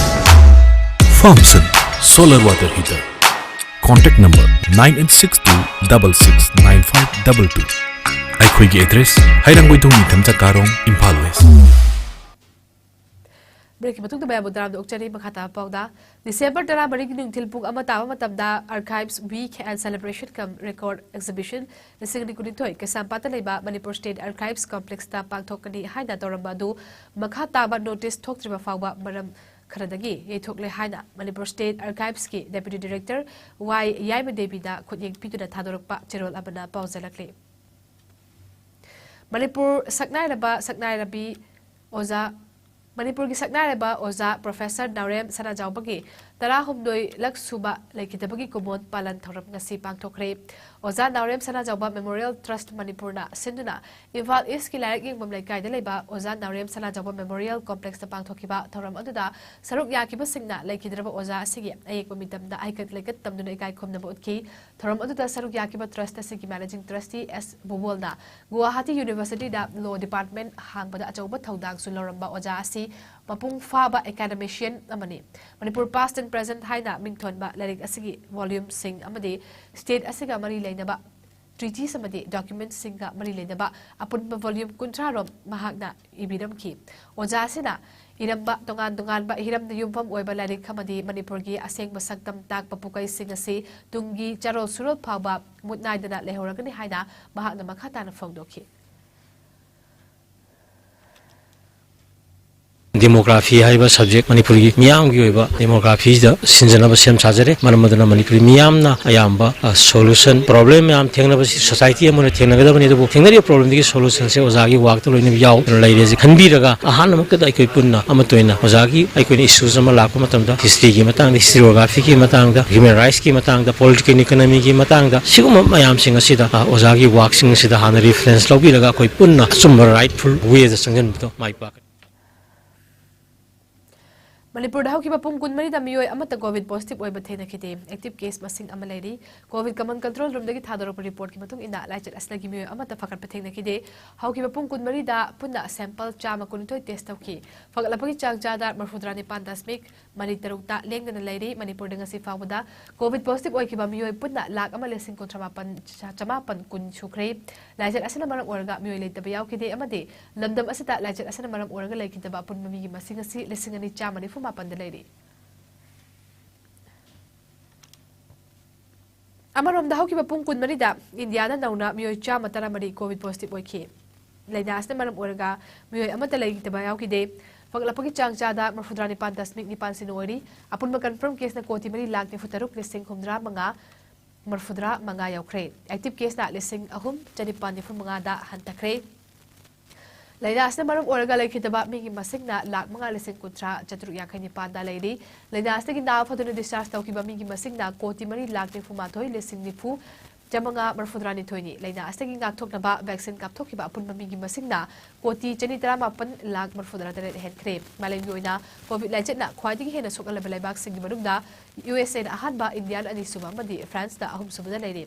Farmson solar water heater, contact number nine eight six two double six nine five double two. ꯑꯩꯈꯣꯏꯒꯤ address, ꯍꯩꯔꯥꯡꯒꯣꯏꯊꯣꯡ ꯅꯤꯡꯊꯝ ꯆꯀꯥꯔꯣꯡ, ꯏꯝꯐꯥꯜ ꯋꯦꯁ꯫ ꯕ꯭ꯔꯦꯛꯀꯤ ꯃꯇꯨꯡꯗ ꯃꯌꯥꯝꯕꯨ ꯇꯔꯥꯝꯅ ꯑꯣꯛꯆꯔꯤ꯫ ꯃꯈꯥ ꯇꯥꯕ ꯄꯥꯎꯗ, ꯗꯤꯁꯦꯝꯕꯔ ꯇꯔꯥꯃꯔꯤꯒꯤ ꯅꯨꯡꯊꯤꯜ ꯄꯨꯡ ꯑꯃ ꯇꯥꯕ ꯃꯇꯝꯗ Archives Week and Celebration cum Record Exhibition ꯂꯤꯁꯤꯡ ꯑꯅꯤ ꯀꯨꯟꯅꯤꯊꯣꯏ ꯀꯩꯁꯥꯝꯄꯥꯠꯇ ꯂꯩꯕ ꯃꯅꯤꯄꯨꯔ State Archives Complexꯇ ꯄꯥꯡꯊꯣꯛꯀꯅꯤ ꯍꯥꯏꯅ ꯇꯧꯔꯝꯕ ꯑꯗꯨ ꯃꯈꯥ ꯇꯥꯕ notice ꯊꯣꯛꯇ꯭ꯔꯤꯕ ꯐꯥꯎꯕ ꯃꯔꯝ ꯈꯔꯗꯒꯤ ꯌꯩꯊꯣꯛꯂꯦ ꯍꯥꯏꯅ ꯃꯅꯤꯄꯨꯔ State Archivesꯀꯤ Deputy Director ꯋꯥꯏ ꯌꯥꯏꯃꯗꯦꯕꯤꯗ ꯈꯨꯠꯌꯦꯛ ꯄꯤꯗꯨꯅ ꯊꯥꯗꯣꯔꯛꯄ ꯆꯦꯔꯣꯜ ꯑꯃꯅ ꯄꯥꯎꯖꯦꯜꯂꯛꯂꯤ꯫ ꯃꯅꯤꯄꯨꯔ ꯁꯛꯅꯥꯏꯔꯕ ꯁꯛꯅꯥꯏꯔꯕꯤ ꯑꯣꯖꯥ, ꯃꯅꯤꯄꯨꯔꯒꯤ ꯁꯛꯅꯥꯏꯔꯕ ꯑꯣꯖꯥ Professor ꯅꯥꯎꯔꯦꯝ ꯁꯅꯥꯖꯥꯎꯕꯒꯤ ꯇꯔꯥꯍꯨꯝꯗꯣꯏ ꯂꯛ ꯁꯨꯕ ꯂꯩꯈꯤꯗꯕꯒꯤ ꯀꯨꯃꯣꯟ ꯄꯥꯂꯟ ꯊꯧꯔꯝ ꯉꯁꯤ ꯄꯥꯡꯊꯣꯛꯈ꯭ꯔꯦ꯫ ꯑꯣꯖꯥ ꯅꯥꯎꯔꯦꯝ ꯁꯅꯥꯖꯥꯎꯕ ꯃꯦꯃꯣꯔꯤꯌꯦꯜ ꯇ꯭ꯔꯁꯠ ꯃꯅꯤꯄꯨꯔꯅ ꯁꯤꯟꯗꯨꯅ ꯏꯝꯐꯥꯜ ꯏꯁꯀꯤ ꯂꯥꯏꯔꯤꯛ ꯌꯦꯡꯐꯝ ꯂꯩꯀꯥꯏꯗ ꯂꯩꯕ ꯑꯣꯖꯥ ꯅꯥꯎꯔꯦꯝ ꯁꯅꯥꯖꯥꯎꯕ ꯃꯦꯃꯣꯔꯤꯌꯦꯜ ꯀꯣꯝꯄ꯭ꯂꯦꯛꯁꯇ ꯄꯥꯡꯊꯣꯛꯈꯤꯕ ꯊꯧꯔꯝ ꯑꯗꯨꯗ ꯁꯔꯨꯛ ꯌꯥꯈꯤꯕꯁꯤꯡꯅ ꯂꯩꯈꯤꯗ꯭ꯔꯕ ꯑꯣꯖꯥ ꯑꯁꯤꯒꯤ ꯑꯌꯦꯛꯄ ꯃꯤꯇꯝꯗ ꯍꯩꯀꯠ ꯂꯩꯀꯠ ꯇꯝꯗꯨꯅ ꯏꯀꯥꯏ ꯈꯨꯝꯅꯕ ꯎꯠꯈꯤ꯫ ꯊꯧꯔꯝ ꯑꯗꯨꯗ ꯁꯔꯨꯛ ꯌꯥꯈꯤꯕ ꯇ꯭ꯔꯁꯠ ꯑꯁꯤꯒꯤ ꯃꯦꯅꯦꯖꯤꯡ ꯇ꯭ꯔꯁꯇꯤ ꯑꯦꯁ ꯕꯨꯕꯣꯜꯅ ꯒꯨꯋꯥꯍꯥꯇꯤ ꯌꯨꯅꯤꯚꯔꯁꯤꯇꯤꯗ ꯂꯣ ꯗꯤꯄꯥꯔꯠꯃꯦꯟꯠ ꯍꯥꯡꯕꯗ ꯑꯆꯧꯕ ꯊꯧꯗꯥꯡꯁꯨ ꯂꯧꯔꯝꯕ ꯑꯣꯖꯥ ꯑꯁꯤ ꯃꯄꯨꯡ ꯐꯥꯕ ꯑꯦꯀꯥꯗꯃꯤꯁꯤꯌꯟ ꯑꯃꯅꯤ꯫ ꯃꯅꯤꯄꯨꯔ Past and Present ꯍꯥꯏꯅ ꯃꯤꯡꯊꯣꯟꯕ ꯂꯥꯏꯔꯤꯛ ꯑꯁꯤꯒꯤ volumeꯁꯤꯡ ꯑꯃꯗꯤ ꯁ꯭ꯇꯦꯠ ꯑꯁꯤꯒ ꯃꯔꯤ ꯂꯩꯅꯕ treatiseꯁꯤꯡꯒ ꯃꯔꯤ ꯂꯩꯅꯕ ꯑꯄꯨꯟꯕ volume ꯀꯨꯟꯊ꯭ꯔꯥ ꯔꯣꯝ ꯃꯍꯥꯛꯅ ꯏꯕꯤꯔꯝꯈꯤ꯫ ꯑꯣꯖꯥ ꯑꯁꯤꯅ ꯏꯔꯝꯕ ꯇꯣꯉꯥꯟ ꯇꯣꯉꯥꯟꯕ ꯍꯤꯔꯝꯗ ꯌꯨꯝꯐꯝ ꯑꯣꯏꯕ ꯂꯥꯏꯔꯤꯛ ꯑꯃꯗꯤ ꯃꯅꯤꯄꯨꯔꯒꯤ ꯑꯁꯦꯡꯕ ꯁꯛꯇꯝ ꯇꯥꯛꯄ ꯄꯨꯀꯩꯁꯤꯡ ꯑꯁꯤ ꯇꯨꯡꯒꯤ ꯆꯥꯔꯣꯜ ꯁꯨꯔꯣꯜ ꯐꯥꯎꯕ ꯃꯨꯠ ꯅꯥꯏꯗꯅ ꯂꯩꯍꯧꯔꯒꯅꯤ ꯍꯥꯏꯅ ꯃꯍꯥꯛꯅ ꯃꯈꯥ ꯇꯥꯅ ꯐꯣꯡꯗꯣꯛꯈꯤ꯫ Demography ꯍꯥꯏꯕ subject ꯃꯅꯤꯄꯨꯔꯒꯤ ꯃꯤꯌꯥꯝꯒꯤ ꯑꯣꯏꯕ demographyꯁꯤꯗ ꯁꯤꯟꯖꯅꯕ ꯁꯦꯝ ꯁꯥꯖꯔꯦ꯫ ꯃꯔꯝ ꯑꯗꯨꯅ ꯃꯅꯤꯄꯨꯔꯤ ꯃꯤꯌꯥꯝꯅ ꯑꯌꯥꯝꯕ, ꯑ, solution, problem ꯃꯌꯥꯝ ꯊꯦꯡꯅꯕꯁꯤ society ꯑꯃꯅ ꯊꯦꯡꯅꯒꯗꯕꯅꯤ, ꯑꯗꯨꯕꯨ ꯊꯦꯡꯅꯔꯤꯕ problemꯗꯨꯒꯤ solutionꯁꯦ ꯑꯣꯖꯥꯒꯤ workꯇ ꯂꯣꯏꯅ ꯌꯥꯎꯗꯨꯅ ꯂꯩꯔꯦꯁꯦ ꯈꯟꯕꯤꯔꯒ ꯑꯍꯥꯟꯕꯃꯛꯇꯗ ꯑꯩꯈꯣꯏ ꯄꯨꯟꯅ ꯑꯃꯠꯇ ꯑꯣꯏꯅ ꯑꯣꯖꯥꯒꯤ ꯑꯩꯈꯣꯏꯅ issues ꯑꯃ ꯂꯥꯛꯄ ꯃꯇꯝꯗ historyꯒꯤ ꯃꯇꯥꯡꯗ, historiographyꯒꯤ ꯃꯇꯥꯡꯗ, human rightsꯀꯤ ꯃꯇꯥꯡꯗ, political economyꯒꯤ ꯃꯇꯥꯡꯗ ꯁꯤꯒꯨꯝꯕ ꯃꯌꯥꯝꯁꯤꯡ ꯑꯁꯤꯗ, ꯑ, ꯑꯣꯖꯥꯒꯤ workꯁꯤꯡ ꯑꯁꯤꯗ ꯍꯥꯟꯅ reference ꯂꯧꯕꯤꯔꯒ ꯑꯩꯈꯣꯏ ꯄꯨꯟꯅ ꯑꯆꯨꯝꯕ rightful wayꯗ ꯆꯪꯁꯤꯟꯕꯗꯣ ꯃꯥꯏ ꯄꯥꯛꯀꯅꯤ꯫ ꯃꯅꯤꯄꯨꯔꯗ ꯍꯧꯈꯤꯕ ꯄꯨꯡ ꯀꯨꯟꯃꯔꯤꯗ ꯃꯤꯑꯣꯏ ꯑꯃꯠꯇ COVID positive ꯑꯣꯏꯕ ꯊꯦꯡꯅꯈꯤꯗꯦ꯫ Active case ꯃꯁꯤꯡ ꯑꯃ ꯂꯩꯔꯤ꯫ COVID Command Control Roomꯗꯒꯤ ꯊꯥꯗꯣꯔꯛꯄ reportꯀꯤ ꯃꯇꯨꯡ ꯏꯟꯅ ꯂꯥꯏꯆꯠ ꯑꯁꯤꯗꯒꯤ ꯃꯤꯑꯣꯏ ꯑꯃꯠꯇ ꯐꯒꯠꯄ ꯊꯦꯡꯅꯈꯤꯗꯦ꯫ ꯍꯧꯈꯤꯕ ꯄꯨꯡ ꯀꯨꯟꯃꯔꯤꯗ ꯄꯨꯟꯅ sample ꯆꯥꯝꯃ ꯀꯨꯟꯅꯤꯊꯣꯏ test ꯇꯧꯈꯤ꯫ ꯐꯒꯠꯂꯛꯄꯒꯤ ꯆꯥꯡ ꯆꯥꯗ ꯃꯔꯤꯐꯨꯇꯔꯥ ꯅꯤꯄꯥꯟ ꯗꯁꯃꯤꯛ ꯃꯔꯤ ꯇꯔꯨꯛꯇ ꯂꯦꯡꯗꯅ ꯂꯩꯔꯤ꯫ ꯃꯅꯤꯄꯨꯔꯗ ꯉꯁꯤ ꯐꯥꯎꯕꯗ COVID positive ꯑꯣꯏꯈꯤꯕ ꯃꯤꯑꯣꯏ ꯄꯨꯟꯅ ꯂꯥꯈ ꯑꯃ ꯂꯤꯁꯤꯡ ꯀꯨꯟꯊ꯭ꯔꯥ ꯃꯥꯄꯟ ꯆꯃꯥꯄꯟ ꯀꯨꯟ ꯁꯨꯈ꯭ꯔꯦ꯫ ꯂꯥꯏꯆꯠ ꯑꯁꯤꯅ ꯃꯔꯝ ꯑꯣꯏꯔꯒ ꯃꯤꯑꯣꯏ ꯂꯩꯇꯕ ꯌꯥꯎꯈꯤꯗꯦ ꯑꯃꯗꯤ ꯂꯝꯗꯝ ꯑꯁꯤꯗ ꯂꯥꯏꯆꯠ ꯑꯁꯤꯅ ꯃꯔꯝ ꯑꯣꯏꯔꯒ ꯂꯩꯈꯤꯗꯕ ꯑꯄꯨꯟꯕ ꯃꯤꯒꯤ ꯃꯁꯤꯡ ꯑꯁꯤ ꯂꯤꯁꯤꯡ ꯑꯅꯤ ꯆꯥꯝꯃ ꯅꯤꯐꯨ ꯃꯥꯄꯟꯗ ꯂꯩꯔꯤ꯫ ꯑꯃꯔꯣꯝꯗ ꯍꯧꯈꯤꯕ ꯄꯨꯡ ꯀꯨꯟꯃꯔꯤꯗ ꯏꯟꯗꯤꯌꯥꯗ ꯅꯧꯅ ꯃꯤꯑꯣꯏ ꯆꯥꯝꯃ ꯇꯔꯥꯃꯔꯤ COVID positive ꯑꯣꯏꯈꯤ꯫ ꯂꯥꯏꯅꯥ ꯑꯁꯤꯅ ꯃꯔꯝ ꯑꯣꯏꯔꯒ ꯃꯤꯑꯣꯏ ꯑꯃꯠꯇ ꯂꯩꯈꯤꯗꯕ ꯌꯥꯎꯈꯤꯗꯦ꯫ ꯐꯒꯠꯂꯛꯄꯒꯤ ꯆꯥꯡ ꯆꯥꯗ ꯃꯔꯤꯐꯨꯇꯔꯥ ꯅꯤꯄꯥꯟ ꯗꯁꯃꯤꯛ ꯅꯤꯄꯥꯟ ꯁꯤꯅꯣ ꯑꯣꯏꯔꯤ꯫ ꯑꯄꯨꯟꯕ confirm caseꯅ ꯀꯣꯇꯤ ꯃꯔꯤ ꯂꯥꯈ ꯅꯤꯐꯨ ꯇꯔꯨꯛ ꯂꯤꯁꯤꯡ ꯍꯨꯝꯐꯨꯇꯔꯥ ꯃꯉꯥ ꯃꯔꯤꯐꯨꯇꯔꯥ ꯃꯉꯥ ꯌꯧꯈ꯭ꯔꯦ꯫ Active caseꯅ ꯂꯤꯁꯤꯡ ꯑꯍꯨꯝ ꯆꯅꯤꯄꯥꯟ ꯅꯤꯐꯨ ꯃꯉꯥꯗ ꯍꯟꯊꯈ꯭ꯔꯦ꯫ ꯂꯥꯏꯅꯥ ꯑꯁꯤꯅ ꯃꯔꯝ ꯑꯣꯏꯔꯒ ꯂꯩꯈꯤꯗꯕ ꯃꯤꯒꯤ ꯃꯁꯤꯡꯅ ꯂꯥꯈ ꯃꯉꯥ ꯂꯤꯁꯤꯡ ꯀꯨꯟꯊ꯭ꯔꯥ ꯆꯥꯇ꯭ꯔꯨꯛ ꯌꯥꯡꯈꯩ ꯅꯤꯄꯥꯟꯗ ꯂꯩꯔꯤ꯫ ꯂꯥꯏꯅꯥ ꯑꯁꯤꯗꯒꯤ ꯅꯥꯕ ꯐꯗꯨꯅ discharge ꯇꯧꯈꯤꯕ ꯃꯤꯒꯤ ꯃꯁꯤꯡꯅ ꯀꯣꯇꯤ ꯃꯔꯤ ꯂꯥꯈ ꯅꯤꯐꯨ ꯃꯥꯊꯣꯏ ꯂꯤꯁꯤꯡ ꯅꯤꯐꯨ ꯆꯥꯃꯉꯥ ꯃꯔꯤꯐꯨꯇꯔꯥꯅꯤꯊꯣꯏꯅꯤ꯫ ꯂꯥꯏꯅꯥ ꯑꯁꯤꯗꯒꯤ ꯉꯥꯛꯊꯣꯛꯅꯕ vaccine ꯀꯥꯞꯊꯣꯛꯈꯤꯕ ꯑꯄꯨꯟꯕ ꯃꯤꯒꯤ ꯃꯁꯤꯡꯅ ꯀꯣꯇꯤ ꯆꯅꯤ ꯇꯔꯥꯃꯥꯄꯟ ꯂꯥꯈ ꯃꯔꯤꯐꯨꯇꯔꯥ ꯇꯔꯦꯠ ꯍꯦꯟꯈ꯭ꯔꯦ꯫ ꯃꯥꯂꯦꯝꯒꯤ ꯑꯣꯏꯅ COVID ꯂꯥꯏꯆꯠꯅ ꯈ꯭ꯋꯥꯏꯗꯒꯤ ꯍꯦꯟꯅ ꯁꯣꯛꯍꯜꯂꯕ ꯂꯩꯕꯥꯛꯁꯤꯡꯒꯤ ꯃꯅꯨꯡꯗ USA ꯅ ꯑꯍꯥꯟꯕ, ꯏꯟꯗꯤꯌꯥꯅ ꯑꯅꯤꯁꯨꯕ ꯑꯃꯗꯤ ꯐ꯭ꯔꯥꯟꯁꯅ ꯑꯍꯨꯝꯁꯨꯕꯗ ꯂꯩꯔꯤ꯫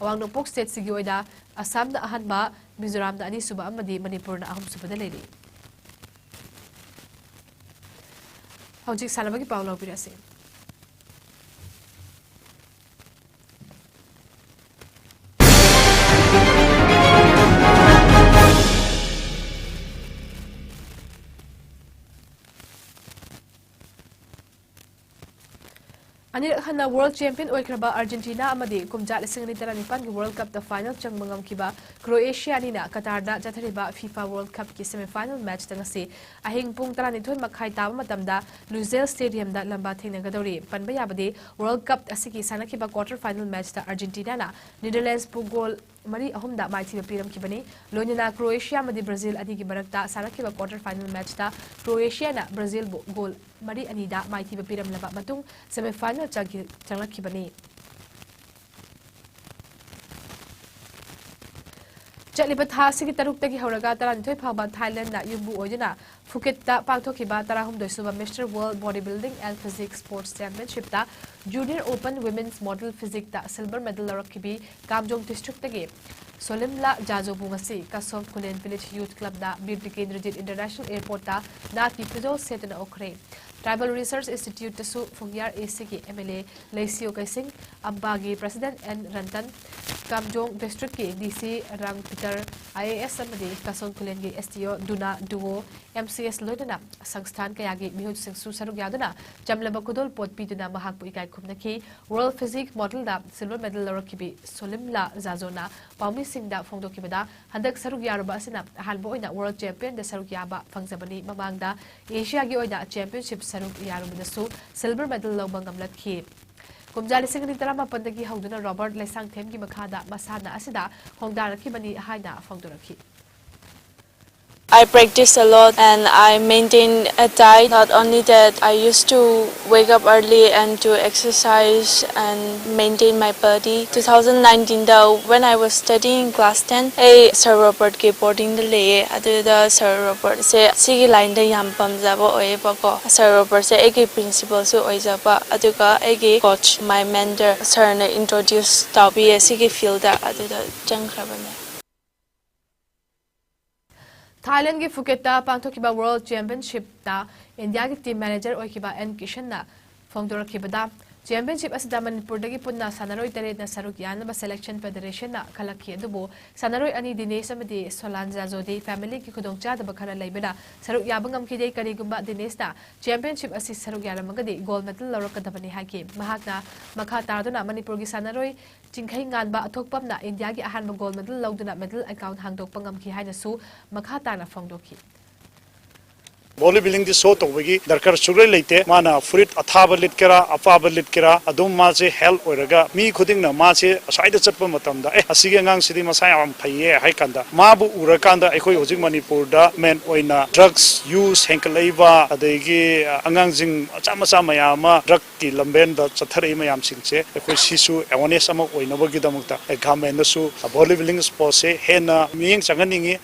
ꯑꯋꯥꯡ ꯅꯣꯡꯄꯣꯛ state ꯁꯤꯡꯒꯤ ꯑꯣꯏꯅ ꯑꯁꯥꯝꯅ ꯑꯍꯥꯟꯕ, ꯃꯤꯖꯣꯔꯥꯝꯅ ꯑꯅꯤꯁꯨꯕ ꯑꯃꯗꯤ ꯃꯅꯤꯄꯨꯔꯅ ꯑꯍꯨꯝꯁꯨꯕꯗ ꯂꯩꯔꯤ꯫ ꯍꯧꯖꯤꯛ ꯁꯥꯟꯅꯕꯒꯤ ꯄꯥꯎ ꯂꯧꯕꯤꯔꯁꯤ꯫ ꯑꯅꯤꯔꯛ ꯍꯟꯅ world champion ꯑꯣꯏꯈ꯭ꯔꯕ ꯑꯥꯔꯖꯦꯟꯇꯤꯅꯥ ꯑꯃꯗꯤ ꯀꯨꯝꯖꯥ ꯂꯤꯁꯤꯡ ꯑꯅꯤ ꯇꯔꯥꯅꯤꯄꯥꯟꯒꯤ World Cup ꯇ final ꯆꯪꯕ ꯉꯝꯈꯤꯕ ꯀ꯭ꯔꯣꯑꯦꯁꯤꯌꯥ ꯑꯅꯤꯅ ꯀꯇꯥꯔꯗ ꯆꯠꯊꯔꯤꯕ FIFA World Cup ꯀꯤ semi final match ꯇ ꯉꯁꯤ ꯑꯍꯤꯡ ꯄꯨꯡ ꯇꯔꯥꯅꯤꯊꯣꯏ ꯃꯈꯥꯏ ꯇꯥꯕ ꯃꯇꯝꯗ Lusail Stadium ꯗ ꯂꯝꯕꯥ ꯊꯦꯡꯅꯒꯗꯧꯔꯤ꯫ ꯄꯟꯕ ꯌꯥꯕꯗꯤ, World Cup ꯑꯁꯤꯒꯤ ꯁꯥꯟꯅꯈꯤꯕ quarter final match ꯇ ꯑꯥꯔꯖꯦꯟꯇꯤꯅꯥꯅ ꯅꯦꯗꯔꯂꯦꯟꯁꯄꯨ ꯒꯣꯜ ꯃꯔꯤ ꯑꯍꯨꯝꯗ ꯃꯥꯏꯊꯤꯕ ꯄꯤꯔꯝꯈꯤꯕꯅꯤ꯫ ꯂꯣꯏꯅꯅ ꯀ꯭ꯔꯣꯑꯦꯁꯤꯌꯥ ꯑꯃꯗꯤ ꯕ꯭ꯔꯥꯖꯤꯜ ꯑꯅꯤꯒꯤ ꯃꯔꯛꯇ ꯁꯥꯟꯅꯈꯤꯕ quarter final match ꯇ ꯀ꯭ꯔꯣꯑꯦꯁꯤꯌꯥꯅ ꯕ꯭ꯔꯥꯖꯤꯜꯕꯨ ꯒꯣꯜ ꯃꯔꯤ ꯑꯅꯤꯗ ꯃꯥꯏꯊꯤꯕ ꯄꯤꯔꯝꯂꯕ ꯃꯇꯨꯡ semi final ꯆꯪꯈꯤ-, ꯆꯪꯂꯛꯈꯤꯕꯅꯤ꯫ ꯆꯠꯂꯤꯕ ꯊꯥ ꯑꯁꯤꯒꯤ ꯇꯔꯨꯛꯇꯒꯤ ꯍꯧꯔꯒ ꯇꯔꯥꯅꯤꯊꯣꯏ ꯐꯥꯎꯕ ꯊꯥꯏꯂꯦꯟꯗ ꯌꯨꯝꯕꯨ ꯑꯣꯏꯗꯨꯅ ꯐꯨꯀꯦꯠꯇ ꯄꯥꯡꯊꯣꯛꯈꯤꯕ ꯇꯔꯥꯍꯨꯝꯗꯣꯏꯁꯨꯕ Mister World Body Building and Physique Sports Championship ꯇ Junior Open Women's Model Physique ꯇ silver medal ꯂꯧꯔꯛꯈꯤꯕꯤ ꯀꯥꯝꯖꯣꯡ district ꯇꯒꯤ ꯁꯣꯂꯤꯝꯂꯥ ꯖꯥꯖꯣꯕꯨ ꯉꯁꯤ ꯀꯁꯣꯝ ꯈꯨꯂꯦꯟ Village Youth Club ꯅ ꯕꯤꯔ ꯇꯤꯀꯦꯟꯗ꯭ꯔꯖꯤꯠ International Airport ꯇ ꯅꯥꯠꯀꯤ ꯐꯤꯖꯣꯜ ꯁꯦꯠꯇꯨꯅ ꯑꯣꯛꯈ꯭ꯔꯦ꯫ Tribal Research Institute ꯇꯁꯨ ꯐꯨꯡꯌꯥꯔ A C ꯒꯤ M L A Leishiyo Keishing, ꯑꯝꯕꯥꯒꯤ President N Rantan, Kamjong district ꯀꯤ D C Rang Peter, I A S ꯑꯃꯗꯤ ꯀꯁꯣꯝ ꯈꯨꯂꯦꯟꯒꯤ S T O ꯗꯨꯅꯥ ꯗꯨꯋꯣ, M C S ꯂꯣꯏꯅꯅ ꯁꯪꯁꯊꯥꯟ ꯀꯌꯥꯒꯤ ꯃꯤꯍꯨꯠꯁꯤꯡꯁꯨ ꯁꯔꯨꯛ ꯌꯥꯗꯨꯅ ꯆꯝꯂꯕ ꯈꯨꯗꯣꯜꯄꯣꯠ ꯄꯤꯗꯨꯅ ꯃꯍꯥꯛꯄꯨ ꯏꯀꯥꯏ ꯈꯨꯝꯅꯈꯤ꯫ World Physique Model ꯗ silver medal ꯂꯧꯔꯛꯈꯤꯕꯤ ꯁꯣꯂꯤꯝꯂꯥ ꯖꯥꯖꯣꯅ ꯄꯥꯎꯃꯤꯁꯤꯡꯗ ꯐꯣꯡꯗꯣꯛꯈꯤꯕꯗ, ꯍꯟꯗꯛ ꯁꯔꯨꯛ ꯌꯥꯔꯨꯕ ꯑꯁꯤꯅ ꯑꯍꯥꯟꯕ ꯑꯣꯏꯅ World Champion ꯗ ꯁꯔꯨꯛ ꯌꯥꯕ ꯐꯪꯖꯕꯅꯤ꯫ ꯃꯃꯥꯡꯗ Asia ꯒꯤ ꯑꯣꯏꯅ championship ꯁꯔꯨꯛ ꯌꯥꯔꯨꯕꯗꯁꯨ silver medal ꯂꯧꯕ ꯉꯝꯂꯛꯈꯤ꯫ ꯀꯨꯝꯖꯥ ꯂꯤꯁꯤꯡ ꯑꯅꯤ ꯇꯔꯥꯃꯥꯄꯟꯗꯒꯤ ꯍꯧꯗꯨꯅ ꯔꯣꯕꯔꯠ ꯂꯩꯁꯥꯡꯊꯦꯝꯒꯤ ꯃꯈꯥꯗ ꯃꯁꯥꯟꯅ ꯑꯁꯤꯗ ꯈꯣꯡꯗꯥꯔꯛꯈꯤꯕꯅꯤ ꯍꯥꯏꯅ ꯐꯣꯡꯗꯣꯔꯛꯈꯤ꯫ I practice a lot and I maintain a diet. Not only that, I used to wake up early and to exercise and maintain my body. twenty nineteen the, when I was studying class ten, ꯑꯩ Sir Robert ꯀꯤ boarding ꯗ ꯂꯩꯌꯦ꯫ ꯑꯗꯨꯗ Sir Robert ꯁꯦ ꯁꯤꯒꯤ line ꯗ ꯌꯥꯝ ꯄꯥꯝꯖꯕ ꯑꯣꯏꯌꯦꯕꯀꯣ꯫ Sir Robert ꯁꯦ ꯑꯩꯒꯤ principal ꯁꯨ ꯑꯣꯏꯖꯕ, ꯑꯗꯨꯒ ꯑꯩꯒꯤ coach, my mentor, sir ꯅ introduce ꯇꯧꯕꯤꯌꯦ ꯁꯤꯒꯤ field ꯗ, ꯑꯗꯨꯗ ꯆꯪꯈ꯭ꯔꯕꯅꯦ꯫ ꯊꯥꯏꯂꯦꯟꯒꯤ ꯐꯨꯀꯦꯠꯇ ꯄꯥꯡꯊꯣꯛꯈꯤꯕ World Championship ꯇ ꯏꯟꯗꯤꯌꯥꯒꯤ team manager ꯑꯣꯏꯈꯤꯕ ꯑꯦꯟ ꯀꯤꯁꯟꯅ ꯐꯣꯡꯗꯣꯔꯛꯈꯤꯕꯗ, championship ꯑꯁꯤꯗ ꯃꯅꯤꯄꯨꯔꯗꯒꯤ ꯄꯨꯟꯅ ꯁꯥꯟꯅꯔꯣꯏ ꯇꯔꯦꯠꯅ ꯁꯔꯨꯛ ꯌꯥꯅꯕ selection federation ꯅ ꯈꯜꯂꯛꯈꯤ꯫ ꯑꯗꯨꯕꯨ ꯁꯥꯟꯅꯔꯣꯏ ꯑꯅꯤ ꯗꯤꯅꯦꯁ ꯑꯃꯗꯤ ꯁꯣꯂꯥꯟ ꯖꯥꯖꯣꯗꯤ family ꯒꯤ ꯈꯨꯗꯣꯡꯆꯥꯗꯕ ꯈꯔ ꯂꯩꯕꯅ ꯁꯔꯨꯛ ꯌꯥꯕ ꯉꯝꯈꯤꯗꯦ꯫ ꯀꯔꯤꯒꯨꯝꯕ ꯗꯤꯅꯦꯁꯅ championship ꯑꯁꯤ ꯁꯔꯨꯛ ꯌꯥꯔꯝꯃꯒꯗꯤ gold medal ꯂꯧꯔꯛꯀꯗꯕꯅꯤ ꯍꯥꯏꯈꯤ꯫ ꯃꯍꯥꯛꯅ ꯃꯈꯥ ꯇꯥꯗꯨꯅ ꯃꯅꯤꯄꯨꯔꯒꯤ ꯁꯥꯟꯅꯔꯣꯏ ꯆꯤꯡꯈꯩꯉꯥꯟꯕ ꯑꯊꯣꯛꯄꯝꯅ ꯏꯟꯗꯤꯌꯥꯒꯤ ꯑꯍꯥꯟꯕ gold medal ꯂꯧꯗꯨꯅ medal account ꯍꯥꯡꯗꯣꯛꯄ ꯉꯝꯈꯤ ꯍꯥꯏꯅꯁꯨ ꯃꯈꯥ ꯇꯥꯅ ꯐꯣꯡꯗꯣꯛꯈꯤ꯫ Body building ꯗꯤ show ꯇꯧꯕꯒꯤ ꯗꯔꯀꯥꯔ ꯁꯨꯛꯂꯩ ꯂꯩꯇꯦ꯫ ꯃꯥꯅ ꯐꯨꯔꯤꯠ ꯑꯊꯥꯕ ꯂꯤꯠꯀꯦꯔꯥ, ꯑꯄꯥꯕ ꯂꯤꯠꯀꯦꯔꯥ, ꯑꯗꯨꯝ ꯃꯥꯁꯦ health ꯑꯣꯏꯔꯒ ꯃꯤ ꯈꯨꯗꯤꯡꯅ ꯃꯥꯁꯦ ꯑꯁ꯭ꯋꯥꯏꯗ ꯆꯠꯄ ꯃꯇꯝꯗ, "ꯑꯦ, ꯑꯁꯤꯒꯤ ꯑꯉꯥꯡꯁꯤꯗꯤ ꯃꯁꯥ ꯌꯥꯝ ꯐꯩꯌꯦ" ꯍꯥꯏ ꯀꯥꯟꯗ, ꯃꯥꯕꯨ ꯎꯔꯀꯥꯟꯗ ꯑꯩꯈꯣꯏ ꯍꯧꯖꯤꯛ ꯃꯅꯤꯄꯨꯔꯗ main ꯑꯣꯏꯅ drugs use ꯍꯦꯟꯒꯠꯂꯛꯏꯕ, ꯑꯗꯒꯤ ꯑꯉꯥꯡꯁꯤꯡ ꯃꯆꯥ ꯃꯆꯥ ꯃꯌꯥꯝ ꯑꯃ drug ꯀꯤ ꯂꯝꯕꯦꯟꯗ ꯆꯠꯊꯔꯛꯏ ꯃꯌꯥꯝꯁꯤꯡꯁꯦ, ꯑꯩꯈꯣꯏ ꯁꯤꯁꯨ awareness ꯑꯃ ꯑꯣꯏꯅꯕꯒꯤꯗꯃꯛꯇ government ꯅꯁꯨ body building sports ꯁꯦ ꯍꯦꯟꯅ ꯃꯤꯠꯌꯦꯡ ꯆꯪꯍꯟꯅꯤꯡꯉꯤ꯫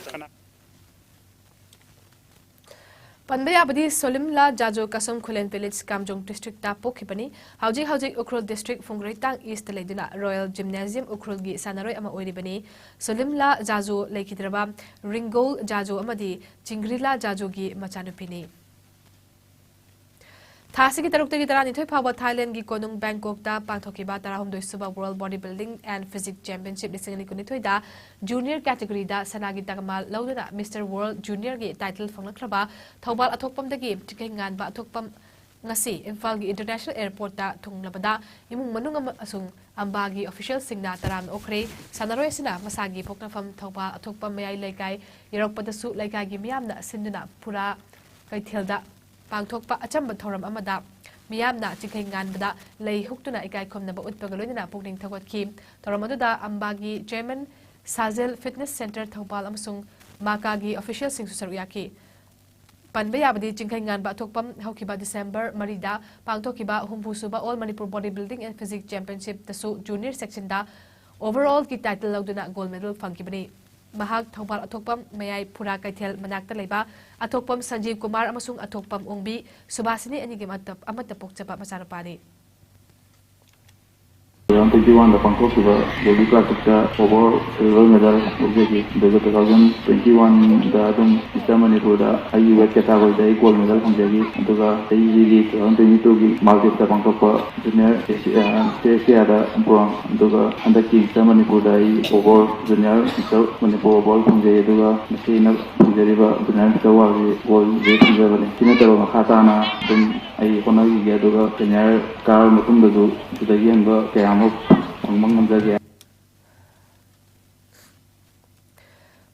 ꯄꯟꯕ ꯌꯥꯕꯗꯤ ꯁꯣꯂꯤꯝꯂꯥ ꯖꯥꯖꯣ ꯀꯁꯝ ꯈꯨꯂꯦꯟ village, ꯀꯥꯝꯖꯣꯡ district ꯇ ꯄꯣꯛꯈꯤꯕꯅꯤ꯫ ꯍꯧꯖꯤꯛ ꯍꯧꯖꯤꯛ ꯎꯈ꯭ꯔꯨꯜ district ꯐꯨꯡꯒ꯭ꯔꯩꯇꯥꯡ East ꯇ ꯂꯩꯗꯨꯅ Royal Gymnasium ꯎꯈ꯭ꯔꯨꯜꯒꯤ ꯁꯥꯟꯅꯔꯣꯏ ꯑꯃ ꯑꯣꯏꯔꯤꯕꯅꯤ꯫ ꯁꯣꯂꯤꯝꯂꯥ ꯖꯥꯖꯣ ꯂꯩꯈꯤꯗ꯭ꯔꯕ ꯔꯤꯡꯒꯣꯜ ꯖꯥꯖꯣ ꯑꯃꯗꯤ ꯆꯤꯡꯒ꯭ꯔꯤꯂꯥ ꯖꯥꯖꯣꯒꯤ ꯃꯆꯥꯅꯨꯄꯤꯅꯤ꯫ ꯊꯥ ꯑꯁꯤꯒꯤ ꯇꯔꯨꯛꯇꯒꯤ ꯇꯔꯥꯅꯤꯊꯣꯏ ꯐꯥꯎꯕ ꯊꯥꯏꯂꯦꯟꯒꯤ ꯀꯣꯅꯨꯡ ꯕꯦꯡꯀꯣꯛꯇ ꯄꯥꯡꯊꯣꯛꯈꯤꯕ ꯇꯔꯥꯍꯨꯝꯗꯣꯏ ꯁꯨꯕ World Body Building and Physique Championship ꯂꯤꯁꯤꯡ ꯑꯅꯤ ꯀꯨꯟꯅꯤꯊꯣꯏꯗ junior category ꯗ ꯁꯅꯥꯒꯤ ꯇꯃꯥꯜ ꯂꯧꯗꯨꯅ Mister World Junior ꯒꯤ title ꯐꯪꯂꯛꯈ꯭ꯔꯕ ꯊꯧꯕꯥꯜ ꯑꯊꯣꯛꯄꯝꯗꯒꯤ ꯆꯤꯡꯈꯩꯉꯥꯟꯕ ꯑꯊꯣꯛꯄꯝ ꯉꯁꯤ ꯏꯝꯐꯥꯜꯒꯤ International Airport ꯇ ꯊꯨꯡꯂꯕꯗ ꯏꯃꯨꯡ ꯃꯅꯨꯡ ꯑꯃꯁꯨꯡ ꯑꯝꯕꯥꯒꯤ official ꯁꯤꯡꯅ ꯇꯔꯥꯝꯅ ꯑꯣꯛꯈ꯭ꯔꯦ꯫ ꯁꯥꯟꯅꯔꯣꯏ ꯑꯁꯤꯅ ꯃꯁꯥꯒꯤ ꯄꯣꯛꯅꯐꯝ ꯊꯧꯕꯥꯜ ꯑꯊꯣꯛꯄꯝ ꯃꯌꯥꯏ ꯂꯩꯀꯥꯏ ꯌꯧꯔꯛꯄꯗꯁꯨ ꯂꯩꯀꯥꯏꯒꯤ ꯃꯤꯌꯥꯝꯅ ꯁꯤꯟꯗꯨꯅ ꯄꯨꯔꯥ ꯀꯩꯊꯦꯜꯗ ꯄꯥꯡꯊꯣꯛꯄ ꯑꯆꯝꯕ ꯊꯧꯔꯝ ꯑꯃꯗ ꯃꯤꯌꯥꯝꯅ ꯆꯤꯡꯈꯩ ꯉꯥꯟꯕꯗ ꯂꯩ ꯍꯨꯛꯇꯨꯅ ꯏꯀꯥꯏ ꯈꯨꯝꯅꯕ ꯎꯠꯄꯒ ꯂꯣꯏꯅꯅ ꯄꯨꯛꯅꯤꯡ ꯊꯧꯒꯠꯈꯤ꯫ ꯊꯧꯔꯝ ꯑꯗꯨꯗ ꯑꯝꯕꯥꯒꯤ chairman, ꯁꯥꯖꯦꯜ Fitness Centre ꯊꯧꯕꯥꯜ ꯑꯃꯁꯨꯡ ꯃꯥꯀꯥꯒꯤ ꯑꯣꯐꯤꯁꯤꯌꯦꯜꯁꯤꯡꯁꯨ ꯁꯔꯨꯛ ꯌꯥꯈꯤ꯫ ꯄꯟꯕ ꯌꯥꯕꯗꯤ ꯆꯤꯡꯈꯩꯉꯥꯟꯕ ꯑꯊꯣꯛꯄꯝ ꯍꯧꯈꯤꯕ ꯗꯤꯁꯦꯝꯕꯔ ꯃꯔꯤꯗ ꯄꯥꯡꯊꯣꯛꯈꯤꯕ ꯍꯨꯝꯐꯨꯁꯨꯕ All Manipur Body Building and Physique Championshipꯇꯁꯨ junior sectionꯗ overallꯒꯤ title ꯂꯧꯗꯨꯅ gold medal ꯐꯪꯈꯤꯕꯅꯤ꯫ ꯃꯍꯥꯛ ꯊꯧꯕꯥꯜ ꯑꯊꯣꯛꯄꯝ, ꯃꯌꯥꯏ ꯐꯨꯔꯥ ꯀꯩꯊꯦꯜ ꯃꯅꯥꯛꯇ ꯂꯩꯕ ꯑꯊꯣꯛꯄꯝ ꯁꯟꯖꯤꯕ ꯀꯨꯃꯥꯔ ꯑꯃꯁꯨꯡ ꯑꯊꯣꯛꯄꯝ ꯑꯣꯡꯕꯤ ꯁꯨꯕꯥꯁꯤꯅꯤ ꯑꯅꯤꯒꯤ ꯑꯃꯠꯇ, ꯑꯃꯠꯇ ꯄꯣꯛꯆꯕ ꯃꯆꯥꯅꯨꯄꯥꯅꯤ꯫ Two thousand twenty-oneꯗ ꯄꯥꯡꯊꯣꯛꯈꯤꯕ Delhi Classicꯇ overall silver medal ꯂꯧꯖꯈꯤ꯫ ꯑꯗꯨꯒ two thousand twenty-oneꯗ ꯑꯗꯨꯝ Mister Manipurꯗ ꯑꯩꯒꯤ weight categoryꯗ ꯑꯩ gold medal ꯐꯪꯖꯈꯤ꯫ ꯑꯗꯨꯒ ꯑꯩꯒꯤ two thousand twenty-twoꯒꯤ Maldives ꯄꯥꯡꯊꯣꯛꯄ junior Asia, ꯑ, Asia Asiaꯗ bronze, ꯑꯗꯨꯒ ꯍꯟꯗꯛꯀꯤ Mister Manipurꯗ ꯑꯩ overall junior Mister Manipur overall ꯐꯪꯖꯩ꯫ ꯑꯗꯨꯒ ꯉꯁꯤ ꯑꯩꯅ ꯐꯪꯖꯔꯤꯕ junior Mister Worldꯒꯤ goldꯁꯦ ꯐꯪꯖꯕꯅꯤ꯫ ꯁꯤ ꯅꯠꯇꯕ ꯃꯈꯥ ꯇꯥꯅ ꯑꯗꯨꯝ ꯑꯩ ꯍꯣꯠꯅꯈꯤꯒꯦ꯫ ꯑꯗꯨꯒ senior ꯀꯥꯔꯕ ꯃꯇꯨꯡꯗꯁꯨ ꯁꯤꯗꯒꯤ ꯍꯦꯟꯕ ꯀꯌꯥ ꯑꯃ ꯐꯪꯕ ꯉꯝꯖꯒꯦ꯫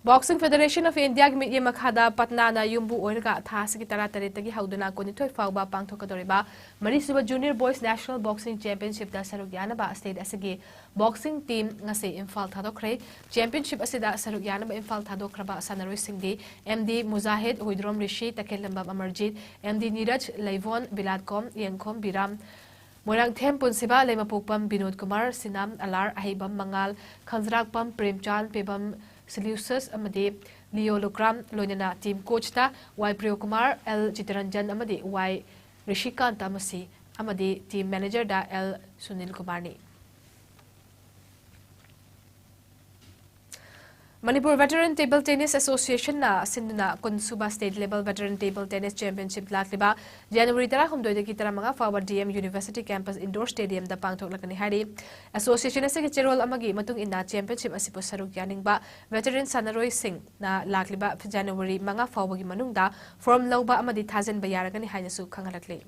Boxing Federation of Indiaꯒꯤ ꯃꯤꯠꯌꯦꯡ ꯃꯈꯥꯗ ꯄꯠꯅꯥꯅ ꯌꯨꯝꯕꯨ ꯑꯣꯏꯔꯒ ꯊꯥ ꯑꯁꯤꯒꯤ ꯇꯔꯥꯇꯔꯦꯠꯇꯒꯤ ꯍꯧꯗꯨꯅ ꯀꯨꯟꯅꯤꯊꯣꯏ ꯐꯥꯎꯕ ꯄꯥꯡꯊꯣꯛꯀꯗꯧꯔꯤꯕ ꯃꯔꯤꯁꯨꯕ Junior Boys National Boxing Championshipꯇ ꯁꯔꯨꯛ ꯌꯥꯅꯕ state ꯑꯁꯤꯒꯤ boxing team ꯉꯁꯤ ꯏꯝꯐꯥꯜ ꯊꯥꯗꯣꯛꯈ꯭ꯔꯦ꯫ Championship ꯑꯁꯤꯗ ꯁꯔꯨꯛ ꯌꯥꯅꯕ ꯏꯝꯐꯥꯜ ꯊꯥꯗꯣꯛꯈ꯭ꯔꯕ ꯁꯥꯟꯅꯔꯣꯏꯁꯤꯡꯗꯤ M D ꯃꯨꯖꯥꯍꯤꯗ, ꯍꯨꯏꯗ꯭ꯔꯣꯝ ꯔꯤꯁꯤ, ꯇꯈꯦꯜꯂꯝꯕꯝ ꯑꯃꯔꯖꯤꯠ, M D ꯅꯤꯔꯖ, ꯂꯩꯚꯣꯟ, ꯕꯤꯂꯥꯠꯀꯣꯝ, ꯌꯦꯡꯈꯣꯝ ꯕꯤꯔꯥꯝ, ꯃꯣꯏꯔꯥꯡꯊꯦꯝ ꯄꯨꯟꯁꯤꯕ, ꯂꯩꯃꯄꯣꯛꯄꯝ ꯕꯤꯅꯣꯗ ꯀꯨꯃꯥꯔ, ꯁꯤꯅꯥꯝ ꯑꯂꯥꯔ, ꯑꯍꯩꯕꯝ ꯃꯉꯥꯜ, ꯈꯪꯖꯔꯥꯛꯄꯝ ꯄ꯭ꯔꯦꯝꯆꯥꯟ, ꯄꯦꯕꯝ ꯁꯤꯂ꯭ꯌꯨꯁꯁ ꯑꯃꯗꯤ ꯂꯤꯌꯣ ꯂꯨꯀ꯭ꯔꯥꯝ, ꯂꯣꯏꯅꯅ team coachꯇ ꯋꯥꯏ ꯄ꯭ꯔꯤꯌꯣꯀꯨꯃꯥꯔ, ꯑꯦꯜ ꯆꯤꯇꯔꯟꯖꯟ ꯑꯃꯗꯤ ꯋꯥꯏ ꯔꯤꯁꯤꯀꯥꯟꯇ ꯑꯃꯁꯤ ꯑꯃꯗꯤ team managerꯗ ꯑꯦꯜ ꯁꯨꯅꯤꯜ ꯀꯨꯃꯥꯔꯅꯤ꯫ Manipur Veteran Table Tennis Associationꯅ ꯁꯤꯟꯗꯨꯅ ꯀꯨꯟꯁꯨꯕ State Level Veteran Table Tennis Championship ꯂꯥꯛꯂꯤꯕ ꯖꯅꯋꯥꯔꯤ ꯇꯔꯥꯍꯨꯝꯗꯣꯏꯗꯒꯤ ꯇꯔꯥꯃꯉꯥ ꯐꯥꯎꯕ D M University Campus Indoor Stadiumꯗ ꯄꯥꯡꯊꯣꯛꯂꯛꯀꯅꯤ ꯍꯥꯏꯔꯤ꯫ Association ꯑꯁꯤꯒꯤ ꯆꯦꯔꯣꯜ ꯑꯃꯒꯤ ꯃꯇꯨꯡ ꯏꯟꯅ, championship ꯑꯁꯤꯕꯨ ꯁꯔꯨꯛ ꯌꯥꯅꯤꯡꯕ veteran ꯁꯥꯟꯅꯔꯣꯏꯁꯤꯡꯅ ꯂꯥꯛꯂꯤꯕ ꯖꯅꯋꯥꯔꯤ ꯃꯉꯥ ꯐꯥꯎꯕꯒꯤ ꯃꯅꯨꯡꯗ form ꯂꯧꯕ ꯑꯃꯗꯤ ꯊꯥꯖꯤꯟꯕ ꯌꯥꯔꯒꯅꯤ ꯍꯥꯏꯅꯁꯨ ꯈꯪꯍꯜꯂꯛꯂꯤ꯫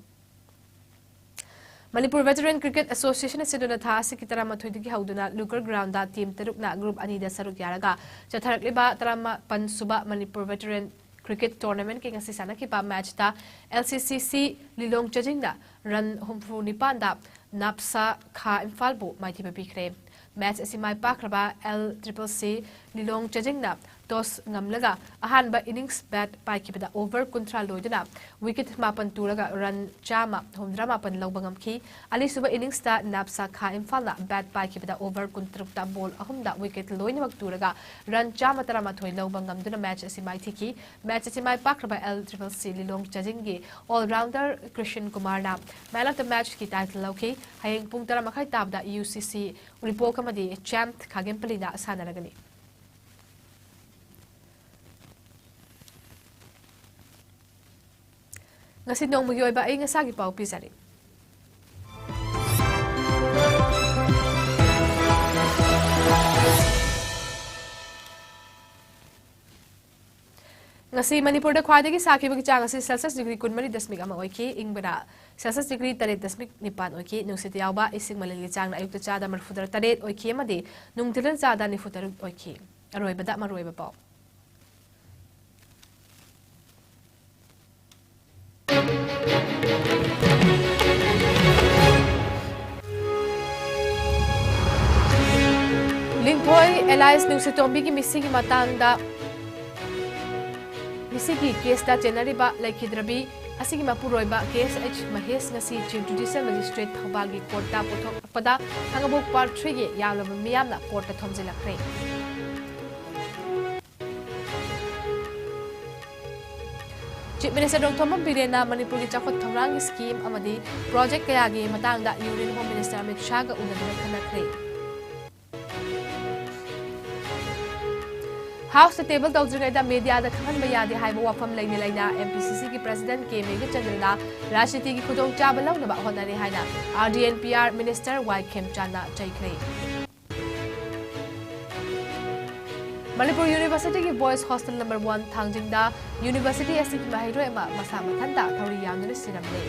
Manipur Veteran Cricket Association ꯑꯁꯤꯅ ꯊꯥ ꯑꯁꯤꯒꯤ ꯇꯔꯥꯃꯥꯊꯣꯏꯗꯒꯤ ꯍꯧꯗꯨꯅ Lugar Groundꯗ team ꯇꯔꯨꯛꯅ group ꯑꯅꯤꯗ ꯁꯔꯨꯛ ꯌꯥꯔꯒ ꯆꯠꯊꯔꯛꯂꯤꯕ ꯇꯔꯥꯃꯥꯄꯟ ꯁꯨꯕ Manipur Veteran Cricket Tournamentꯀꯤ ꯉꯁꯤ ꯁꯥꯟꯅꯈꯤꯕ matchꯇ L C C C Lilong Chajingꯅ run ꯍꯨꯝꯐꯨ ꯅꯤꯄꯥꯟꯗ ꯅꯥꯞꯁꯥ ꯈꯥ ꯏꯝꯐꯥꯜꯕꯨ ꯃꯥꯏꯊꯤꯕ ꯄꯤꯈ꯭ꯔꯦ꯫ Match ꯑꯁꯤ ꯃꯥꯏ ꯄꯥꯛꯈ꯭ꯔꯕ L triple C ꯂꯤꯂꯣꯡ ꯆꯥꯖꯤꯡꯅ toss ꯉꯝꯂꯒ ꯑꯍꯥꯟꯕ innings bat ꯄꯥꯏꯈꯤꯕꯗ over ꯀꯨꯟꯊ꯭ꯔꯥ ꯂꯣꯏꯗꯨꯅ wicket ꯃꯥꯄꯟ ꯇꯨꯔꯒ run ꯆꯥꯝꯃ ꯍꯨꯝꯗ꯭ꯔꯥ ꯃꯥꯄꯟ ꯂꯧꯕ ꯉꯝꯈꯤ꯫ ꯑꯅꯤꯁꯨꯕ innings ꯇ ꯅꯥꯞꯁꯥ ꯈꯥ ꯏꯝꯐꯥꯜꯅ bat ꯄꯥꯏꯈꯤꯕꯗ over ꯀꯨꯟꯇꯔꯨꯛꯇ ball ꯑꯍꯨꯝꯗ wicket ꯂꯣꯏꯅꯃꯛ ꯇꯨꯔꯒ run ꯆꯥꯝꯃ ꯇꯔꯥꯃꯥꯊꯣꯏ ꯂꯧꯕ ꯉꯝꯗꯨꯅ match ꯑꯁꯤ ꯃꯥꯏꯊꯤꯈꯤ꯫ Match ꯑꯁꯤ ꯃꯥꯏ ꯄꯥꯛꯈ꯭ꯔꯕ L triple C ꯂꯤꯂꯣꯡ ꯆꯥꯖꯤꯡꯒꯤ all-rounder ꯀ꯭ꯔꯤꯁꯟ ꯀꯨꯃꯥꯔꯅ Man of the Match ꯀꯤ title ꯂꯧꯈꯤ꯫ ꯍꯌꯦꯡ ꯄꯨꯡ ꯇꯔꯥ ꯃꯈꯥꯏ ꯇꯥꯕꯗ UCC ꯎꯔꯤꯄꯣꯛ ꯑꯃꯗꯤ ꯆꯦꯝ ꯈꯥꯒꯦꯝꯄꯂꯤꯅ ꯁꯥꯟꯅꯔꯒꯅꯤ꯫ ꯉꯁꯤ ꯅꯣꯡꯃꯒꯤ ꯑꯣꯏꯕ ꯑꯏꯪ ꯑꯁꯥꯒꯤ ꯄꯥꯎ ꯄꯤꯖꯔꯤ꯫ ꯉꯁꯤ ꯃꯅꯤꯄꯨꯔꯗ ꯈ꯭ꯋꯥꯏꯗꯒꯤ ꯁꯥꯈꯤꯕꯒꯤ ꯆꯥꯡ ꯑꯁꯤ Celsius degree ꯀꯨꯟꯃꯔꯤ ꯗꯁꯃꯤꯛ ꯑꯃ ꯑꯣꯏꯈꯤ꯫ ꯏꯪꯕꯅ Celsius degree ꯇꯔꯦꯠ ꯗꯁꯃꯤꯛ ꯅꯤꯄꯥꯟ ꯑꯣꯏꯈꯤ꯫ ꯅꯨꯡꯁꯤꯠꯇ ꯌꯥꯎꯕ ꯏꯁꯤꯡ ꯃꯅꯤꯜꯒꯤ ꯆꯥꯡꯅ ꯑꯌꯨꯛꯇ ꯆꯥꯗ ꯃꯔꯤꯐꯨ ꯇꯔꯦꯠ ꯑꯣꯏꯈꯤ ꯑꯃꯗꯤ ꯅꯨꯡꯊꯤꯜꯗ ꯆꯥꯗ ꯅꯤꯐꯨ ꯇꯔꯨꯛ ꯑꯣꯏꯈꯤ꯫ ꯑꯔꯣꯏꯕꯗ ꯃꯔꯨꯑꯣꯏꯕ ꯄꯥꯎ꯫ ꯂꯤꯡꯊꯣꯏ alias ꯅꯨꯡꯁꯤꯇꯣꯝꯕꯤꯒꯤ ꯃꯤꯁꯤꯒꯤ ꯃꯇꯥꯡꯗ, ꯃꯤꯁꯤꯒꯤ case ꯇ ꯆꯦꯟꯅꯔꯤꯕ ꯂꯩꯈꯤꯗ꯭ꯔꯕꯤ ꯑꯁꯤꯒꯤ ꯃꯄꯨꯔꯣꯏꯕ ꯀꯦ ꯑꯦꯁ ꯑꯩꯆ ꯃꯍꯦꯁ ꯉꯁꯤ Chief Judicial Magistrate ꯊꯧꯕꯥꯜꯒꯤ court ꯇ ꯄꯨꯊꯣꯛꯂꯛꯄꯗ ꯈꯥꯉꯕꯣꯛ Part three ꯒꯤ ꯌꯥꯝꯂꯕ ꯃꯤꯌꯥꯝꯅ court ꯇ ꯊꯣꯝꯖꯤꯜꯂꯛꯈ꯭ꯔꯦ꯫ Chief Minister ꯅꯣꯡꯊꯣꯝꯕꯝ ꯕꯤꯔꯦꯟꯅ ꯃꯅꯤꯄꯨꯔꯒꯤ ꯆꯥꯎꯈꯠ ꯊꯧꯔꯥꯡꯒꯤ scheme ꯑꯃꯗꯤ project ꯀꯌꯥꯒꯤ ꯃꯇꯥꯡꯗ Union Home Minister ꯑꯃꯤꯠ ꯁꯥꯍꯒ ꯎꯅꯗꯨꯅ ꯈꯟꯅꯈ꯭ꯔꯦ꯫ House ꯇ table ꯇꯧꯗ꯭ꯔꯤꯉꯩꯗ media ꯗ ꯈꯪꯍꯟꯕ ꯌꯥꯗꯦ ꯍꯥꯏꯕ ꯋꯥꯐꯝ ꯂꯩꯅ ꯂꯩꯅ M P C C ꯒꯤ President ꯀꯦ ꯃꯦꯘꯆꯟꯗ꯭ꯔꯅ ꯔꯥꯖꯅꯤꯇꯤꯒꯤ ꯈꯨꯗꯣꯡꯆꯥꯕ ꯂꯧꯅꯕ ꯍꯣꯠꯅꯔꯦ ꯍꯥꯏꯅ R D and P R Minister Y ꯈꯦꯝꯆꯥꯟꯅ ꯆꯩꯈ꯭ꯔꯦ꯫ Manipur University ꯒꯤ Boys Hostel number one ꯊꯥꯡꯖꯤꯡꯗ University ꯑꯁꯤꯒꯤ ꯃꯍꯩꯔꯣꯏ ꯑꯃ ꯃꯁꯥ ꯃꯊꯟꯇ ꯊꯧꯔꯤ ꯌꯥꯟꯗꯨꯅ ꯁꯤꯔꯝꯂꯦ꯫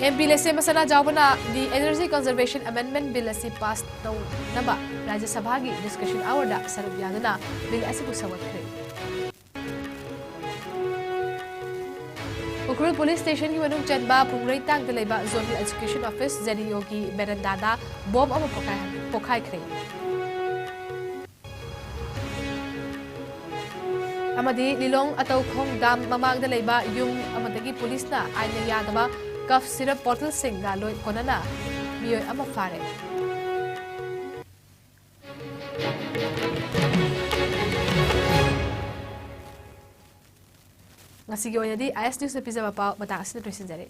M P ꯂꯩꯁꯦꯝꯕ ꯁꯅꯥꯖꯥꯎꯕꯅ the Energy Conservation Amendment Bill ꯑꯁꯤ pass ꯇꯧꯅꯕ ꯔꯥꯖ꯭ꯌ ꯁꯚꯥꯒꯤ discussion hour ꯗ ꯁꯔꯨꯛ ꯌꯥꯗꯨꯅ bill ꯑꯁꯤꯕꯨ ꯁꯧꯒꯠꯈ꯭ꯔꯦ꯫ ꯎꯈ꯭ꯔꯨꯜ Police Station ꯒꯤ ꯃꯅꯨꯡ ꯆꯟꯕ ꯄꯨꯡꯂꯩꯇꯥꯡꯗ ꯂꯩꯕ Zonal Education Office, Z E O ꯒꯤ veranda ꯗ ꯕꯣꯝ ꯑꯃ ꯄꯣꯈꯥꯏ-, ꯄꯣꯈꯥꯏꯈ꯭ꯔꯦ꯫ ꯑꯃꯗꯤ ꯂꯤꯂꯣꯡ ꯑꯇꯧꯈꯣꯡ ꯗꯥꯝ ꯃꯃꯥꯡꯗ ꯂꯩꯕ ꯌꯨꯝ ꯑꯃꯗꯒꯤ ꯄꯨꯂꯤꯁꯅ ꯑꯥꯏꯟꯅ ꯌꯥꯗꯕ ꯀꯐ ꯁꯤꯔꯞ ꯕꯣꯇꯜꯁꯤꯡꯒ ꯂꯣꯏ ꯀꯣꯟꯅꯅ ꯃꯤꯑꯣꯏ ꯑꯃ ꯐꯥꯔꯦ꯫ ꯉꯁꯤꯒꯤ ꯑꯣꯏꯅꯗꯤ ꯑꯥꯏ ꯑꯦꯁ ꯅ꯭ꯌꯨꯁꯅ ꯄꯤꯖꯕ ꯄꯥꯎ ꯃꯇꯥꯡ ꯑꯁꯤꯗ ꯂꯣꯏꯁꯤꯟꯖꯔꯦ꯫